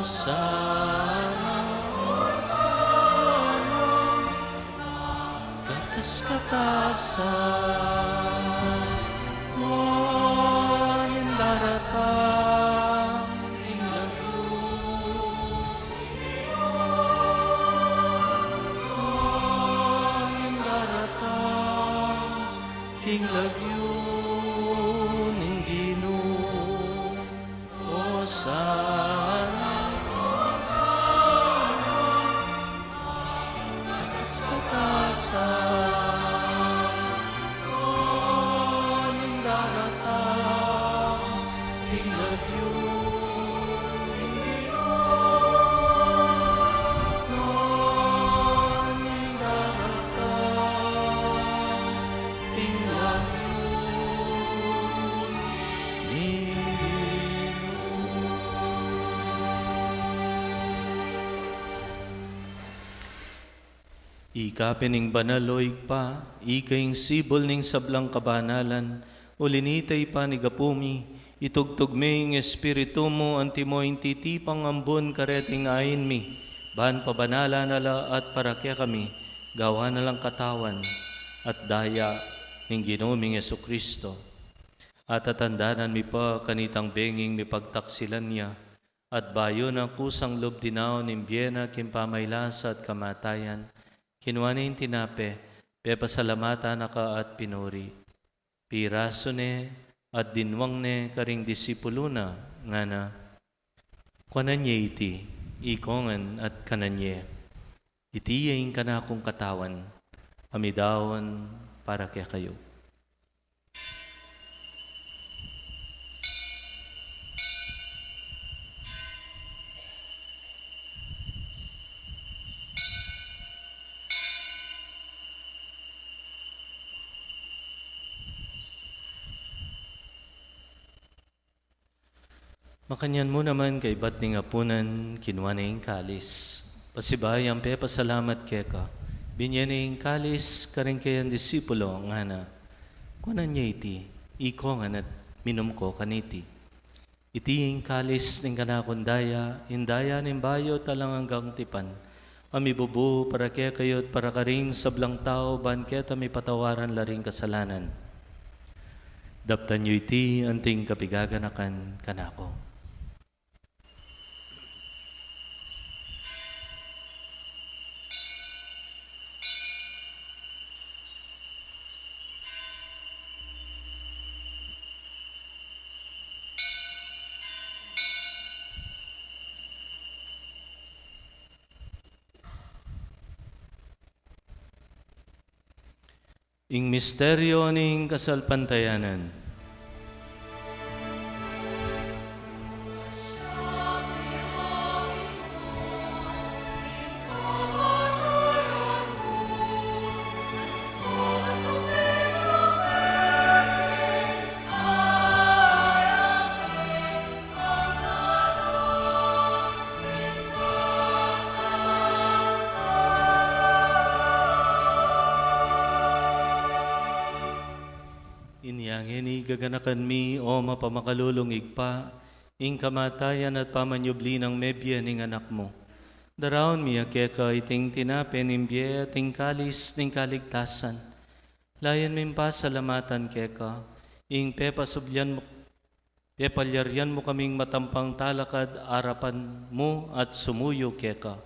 Osana, Osana, katas-katasan, nuan ing daratang king lagyu, nuan ing daratang king lagyu ning Ginu. Osana, Osana, katas-katasan, nuan ing daratang king lagyu ning Ginu, nuan ing daratang king lagyu ning Ginu. Ika pin ing banal, O Ibpa, ika ing sibul ning sablang kabanalan, uli nita ipanigapu mi, itugtug me ing Espiritu mu antimo ing titipang ambun kareting ain mi, ban pabanalan na la at para kekami, gawan na lang katawan at daya ning Ginu ming Jesucristo. At tatandanan mi pa kanitang benging mipagtaksilan ya, at bayu na kusang lub dinaun ing bie na king pamaylasa at kamatayan, kinua ne ing tinape, pepasalamatan na ka at pinuri. Pirasu ne at dinwang ne karing disipulu na, ngana: Kuanan ye iti, ikongan at kanan ye. Iti ya ing kanakung katawan, a midaun para kekayu. Makanyan mu naman kaybat ning apunan, kinua ne ing kalis. Pasibayu yang pepasalamat keka, binye ne ing kalis karing kayang disipulo, ngana: Kuanan ye iti, ikongan at minum ko kaniti. Iti ing kalis ning kanakung daya, ing daya ning bayu at alang anggang tipan, a mibubu para kekayu at para karing sablang tau, ban keta mipatawaran la ring kasalanan. Daptan yu iti anting kapigaganakan kanaku. Ing misteryo ning kasalpantayanan. Inya ngeni gaganakan mi, o mapamakalulung Ibpa, ing kamatayan at pamanyubli nang mebie ning Anak mu. Daraun mi ya keka iting tinape ning bie at ing kalis ning kaligtasan. Layun ming pasalamatan keka ing pepasublian mu, pepalyarian mu kaming matampang talakad arapan mu at sumuyu keka.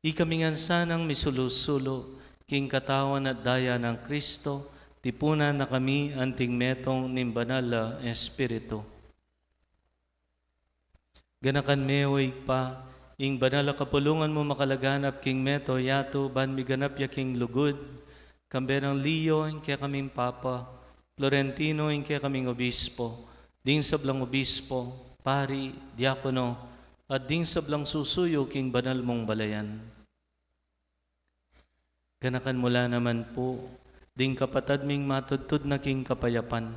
Ikami ngan sanang misulu-sulu king katawan at daya nang Kristo, tipunan na kami anting metung ning Banal a Espiritu. Ganakan me, o Ibpa, ing banal a kapulungan mu makalaganap king meto yatu, ban miganap ya king lugud, kambe nang Leo, ing kekaming Papa, Florentino, ing kekaming Obispo, ding sablang obispo, pari, diakono, at ding sablang susuyu king banal mung balayan. Ganakan mu la naman pu ding kapatad ming matudtud na king kapayapan.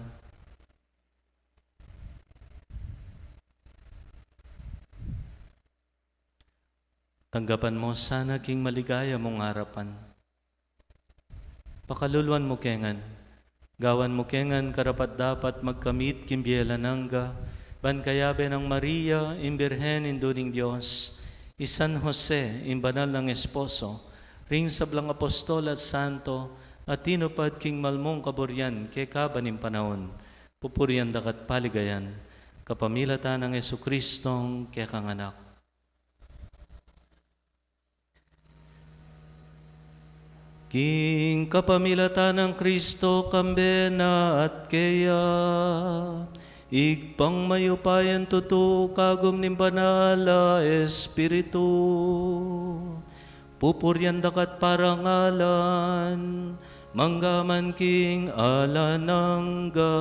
Tanggapan mu sana king maligaya mung arapan. Pakaluluan mu ke ngan. Gawan mu ke ngan karapat-dapat magkamit king bie alang angga, ban kayabe nang Maria, ing Birhen Indu ning Dios, i San Jose, ing banal nang esposo, ring sablang apostol at santo, a tinupad king malmung kaburian kekaban ning panaun, pupurian da ka at paligayan, kapamilatan nang Jesucristong kekang Anak. King kapamilatan nang Kristo, kambe na at keya, Ibpang mayupayang tutu, kagum ning Banal a Espiritu, pupurian da ka at parangalan, mangga man king alang angga.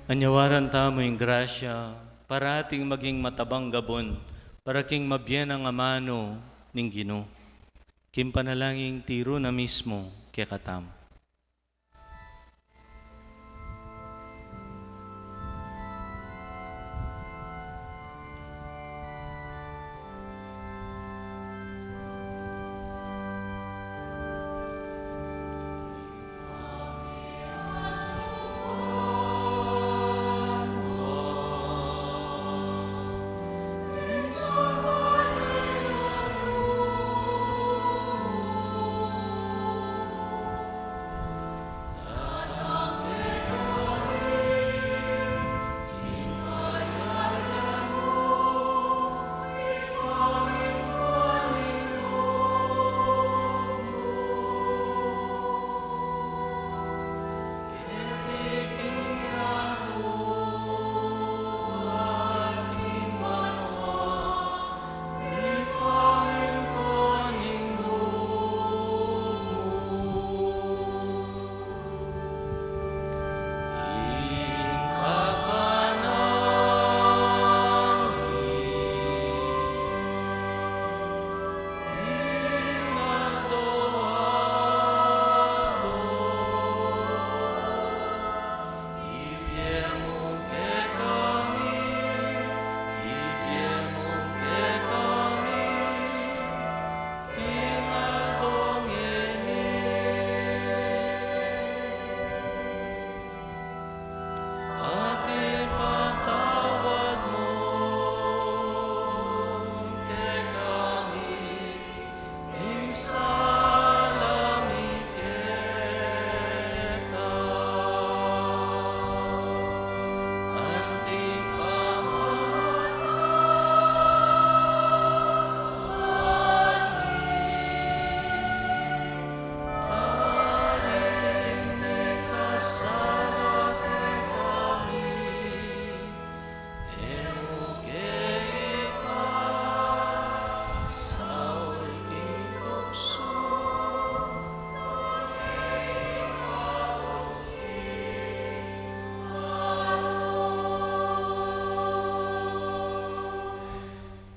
Anyawaran tamu ing grasya, parating maging matabang gabun, para king mabie nang amanu ning Ginu. King panalangin tiru na mismu kekatamu.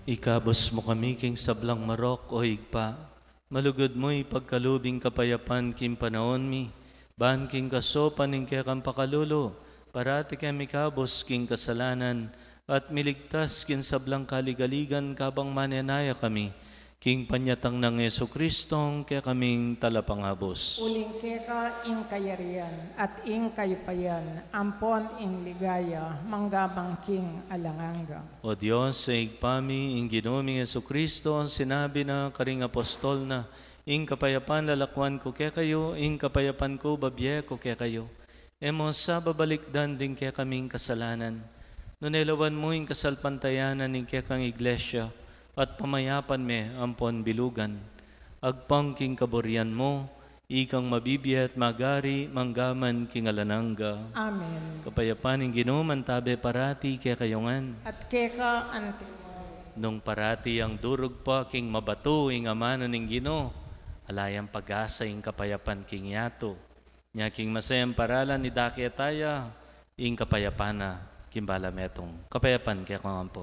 Ikabus mu kami king sablang marok, O Ibpa. Malugud mu ipagkalub ing kapayapan king panaun mi, ban king kasaupan ning kekang pakalulu, parati keng mikabus king kasalanan, at miligtas king sablang kaligaligan kabang manenaya kami king panyatang nang Jesucristong kekaming Talapangabus. Uling keka ing kayarian, at ing kayupayan, ampon ing ligaya, mangga man king alang angga. O Dios, Ibpa mi, ing Ginu ming Jesucristo, sinabi na karing apostol na, "Ing kapayapan lalakwan ku kekayu, ing kapayapan ku babie ku kekayu." E mu sa babalikdan ding kekaming kasalanan, nune lawan mu ing kasalpantayanan ning kekang Iglesia, at pamayapan me ampon bilugan. Agpang king kaburian mu, ikang mabibie at magari, mangga man king alang angga. Amen. Kapayapan ning Ginu mantabe parati kekayu ngan. At keka antimu. Nung parati yang durugpa king mabatu ing amanu ning Ginu, ala yang pag-asa ing kapayapan king yatu. Nya king masayang paralan idake taya ing kapayapan na king balametung. Kapayapan kekayu ngan pu.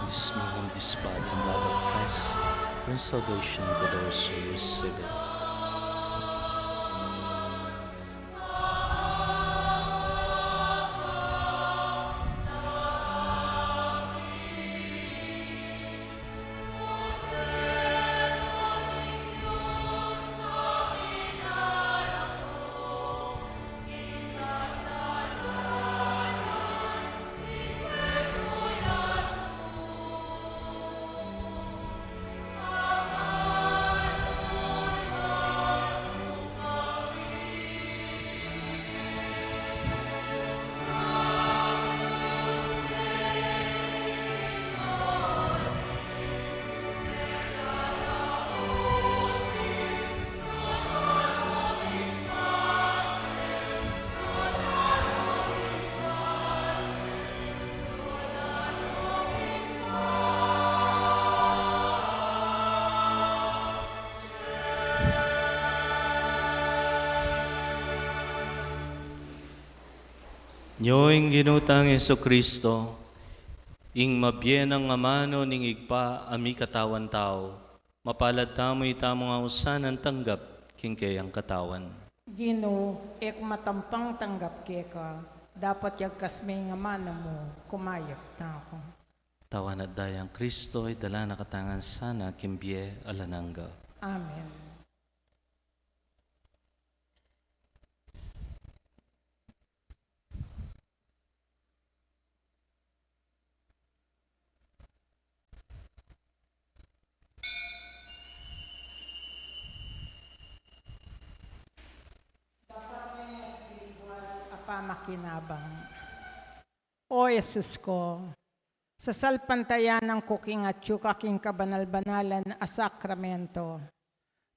This moment, this body and blood of Christ, bring salvation to those who receive it. Nyo ing Ginu tang Jesucristo, ing mabie nang amanu ning Ibpa a mikatawan tau, mapalad tamu ita mung ausan a tanggap king keyang katawan. Ginu, e ku matampang tanggap keka, dapot yagkas me ing amanu mu, kumayap na ku. Katawan at dayang Kristo, idala na katamu ngan sana king bie alang angga. Amen. Dapat may espiritual a pamakinabang. O Jesus ku, sasalpantayanan ku king atyu ka king kabanal-banalan a sakramento.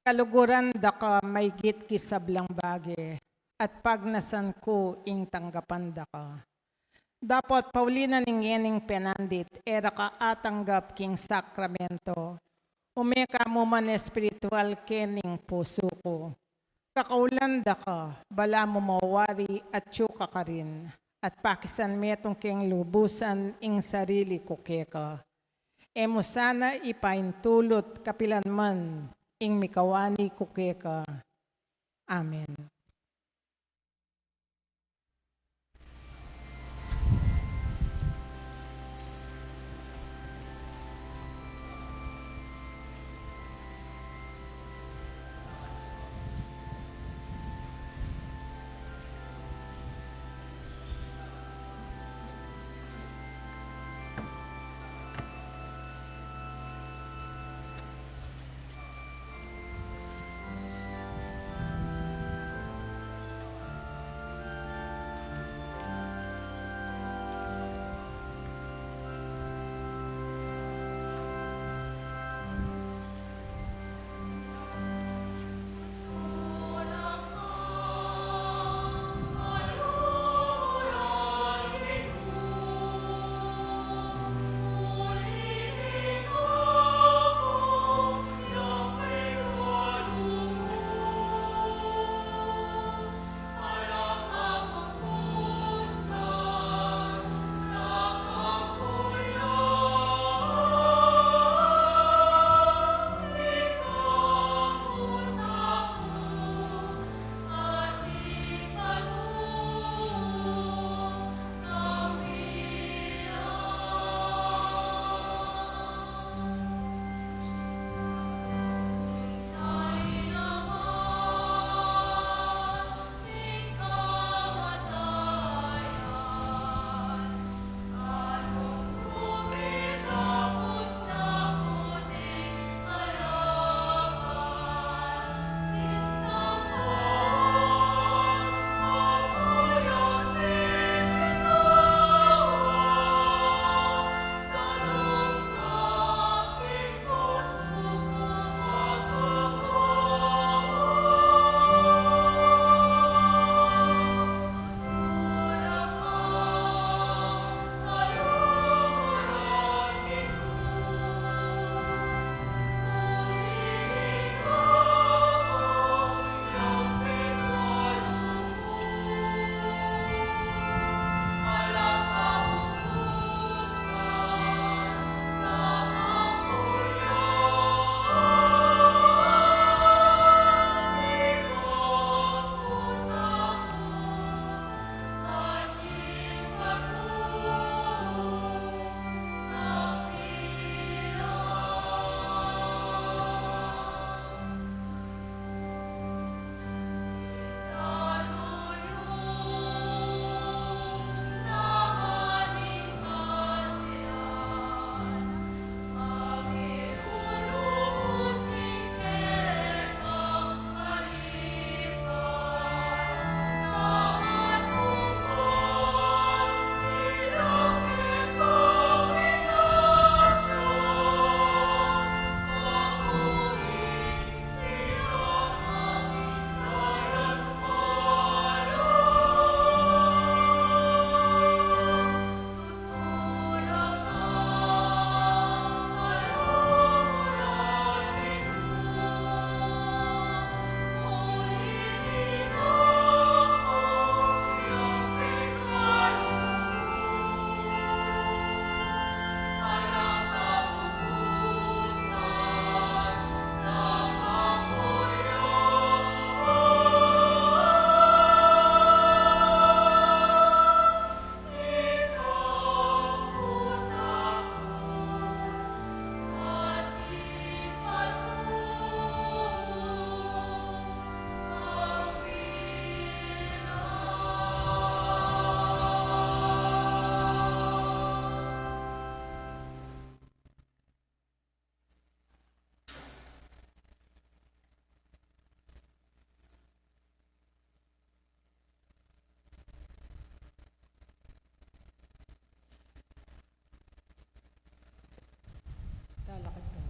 Kaluguran da ka maygit king sablang bage, at pagnasan ku ing tanggapan da ka. Dapot pauli na ning ngening penandit, e ra ka atanggap king sakramento, ume ka mu man espiritual kening pusu ku. Kakaulan da ka, balamu mawari atyu ka karin, at pakisan metung keng lubusan ing sarili ku keka. E mu sana ipaintulut kapilan man ing mikawani ku keka. Amen.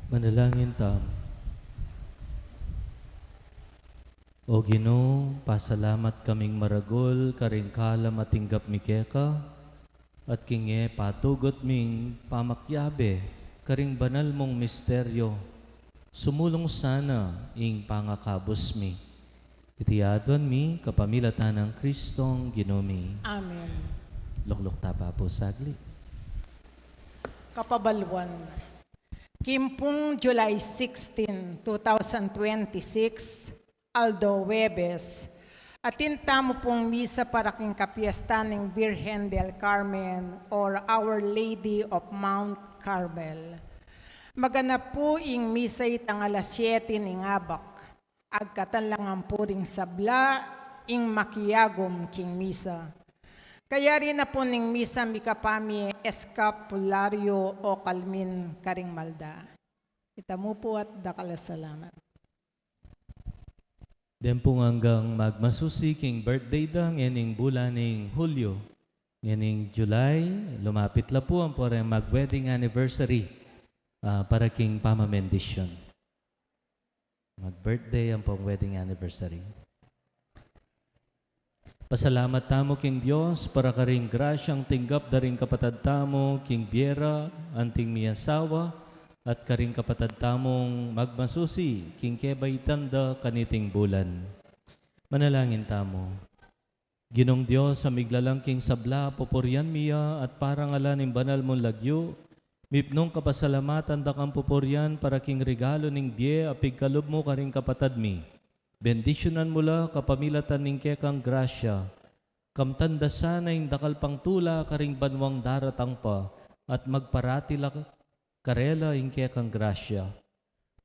Manalangin tamu. O Ginu, pasalamat kaming maragul karing kalam a tinggap mi keka, at king e patugut ming pamakiabe karing banal mung misteryo, sumulung sana ing pangakabus mi. Iti aduan mi kapamilatan nang Kristong Ginu mi. Amen. Lukluk ta pa pu saglit. Kapabaluan. King pung July sixteen, two thousand twenty-six, aldo Huwebes, atin tamu pung misa para king kapiestan ning Birhen del Carmen or Our Lady of Mount Carmel. Maganap pu ing misa itang alas siyete ning abak. Agkatan la ngan pu ring sabla ing makiagum king misa. Kayari na pu ning misa mika pa mi eskapulario o kalmin karing malda. Ita mu pu at dakal a salamat. Deng pung anggang magmasusi king birthday da ngening bulan ning Hulyo, ngening July, lumapit la pu ampo reng mag-wedding anniversary, ah, para king pamamendisyon. Mag-birthday ampong wedding anniversary. Pasalamat tamu king Dios para karing grasyang tinggap da ring kapatad tamu king bie ra anting miasawa, at karing kapatad tamung magmasusi king kebaitan da kaniting bulan. Manalangin tamu. Ginung Dios a miglalang king sabla, pupurian mi ya at parangalan ing banal mung lagyu, mipnung kapasalamatan da kang pupurian para king regalu ning bie a pigkalub mu karing kapatad mi. Bendisyunan mu la kapamilatan ning kekang grasya. Kamtan da sana ing dakal pang tula karing banuang daratang pa, at magparati la karela ing kekang grasya.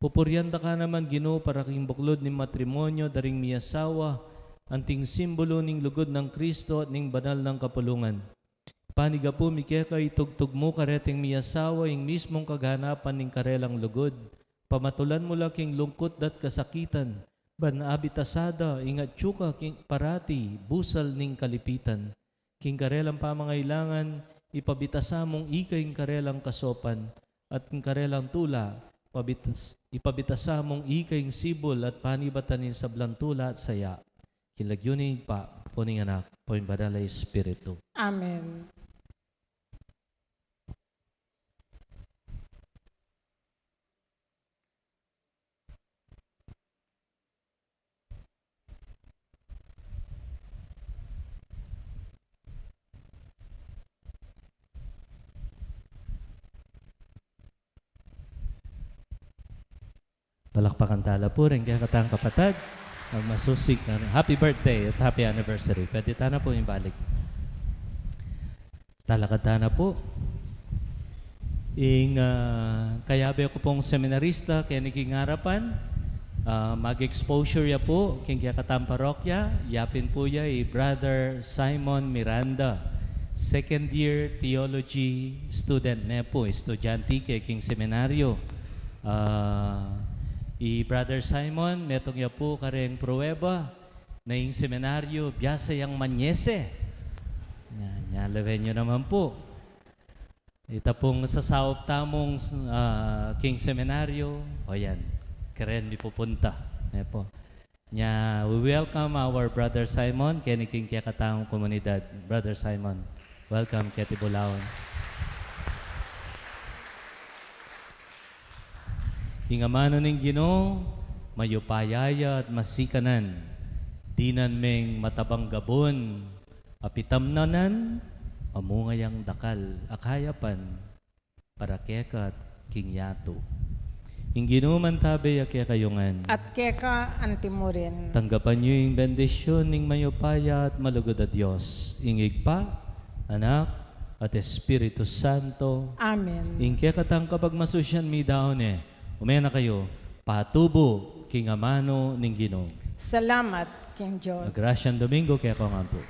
Pupurian da ka naman, Ginu, para king buklud ning matrimonyo da ring miasawa, anting simbulu ning lugud nang Kristo at ning banal nang kapulungan. Panigapu mi keka, itugtug mu kareting miasawa ing mismung kaganapan ning karelang lugud. Pamatulan mu la king lungkut da't kasakitan, ban abitasa da ing atyu ka king parati busal ning kalipitan. King karelang pamangailangan, ipabitasa mung ika ing karelang kasopan, at king karelang tula, pabitas-, ipabitasa mung ika ing sibul at panibatan ning sablang tula at saya. King lagyu ning Ibpa, ampo ning Anak, ampo ning Banal a Espiritu. Amen. Palakpakan ta la pu ring kekatang kapatad. Magmasusing happy birthday at happy anniversary. Pwede ta na pu ibalik. Talakad ta na pu. Ing, ah, kayabe ku pung seminarista keni king arapan, ah, mag-exposure ya pu king kekatang parokya, yapin pu ya i Brother Simon Miranda, second year theology student ne pu, estudyante ke king seminaryo. Ah, i Brother Simon, metung ya pu kareng prueba, na ing seminaryo, biasa yang manyese. Nya, nya, lawen yu naman pu. Ita pung sasaup tamung, ah, king seminaryo, o yan, karen mipupunta. Ne pu. Nya, we welcome our Brother Simon, keni king kekatamung komunidad. Brother Simon, welcome keti bulawan. Ing amanu ning Ginu, mayupaya ya at masikanan, dinan meng matabang gabun, a pitamnanan, mamunga yang dakal a kayapan, para keka at king yatu. Ing Ginu mantabe ya kekayu ngan. At keka antimurin. Tanggapan yu ing bendisyun ning mayupaya at malugud a Dios, ing Ibpa, Anak, at Espiritu Santo. Amen. Ing kekatang kapagmasusyan midaun ne, ume na kayu, patubu king amanu ning Ginu. Salamat king Dios. Magrasyang Domingo kekayu ngan pu.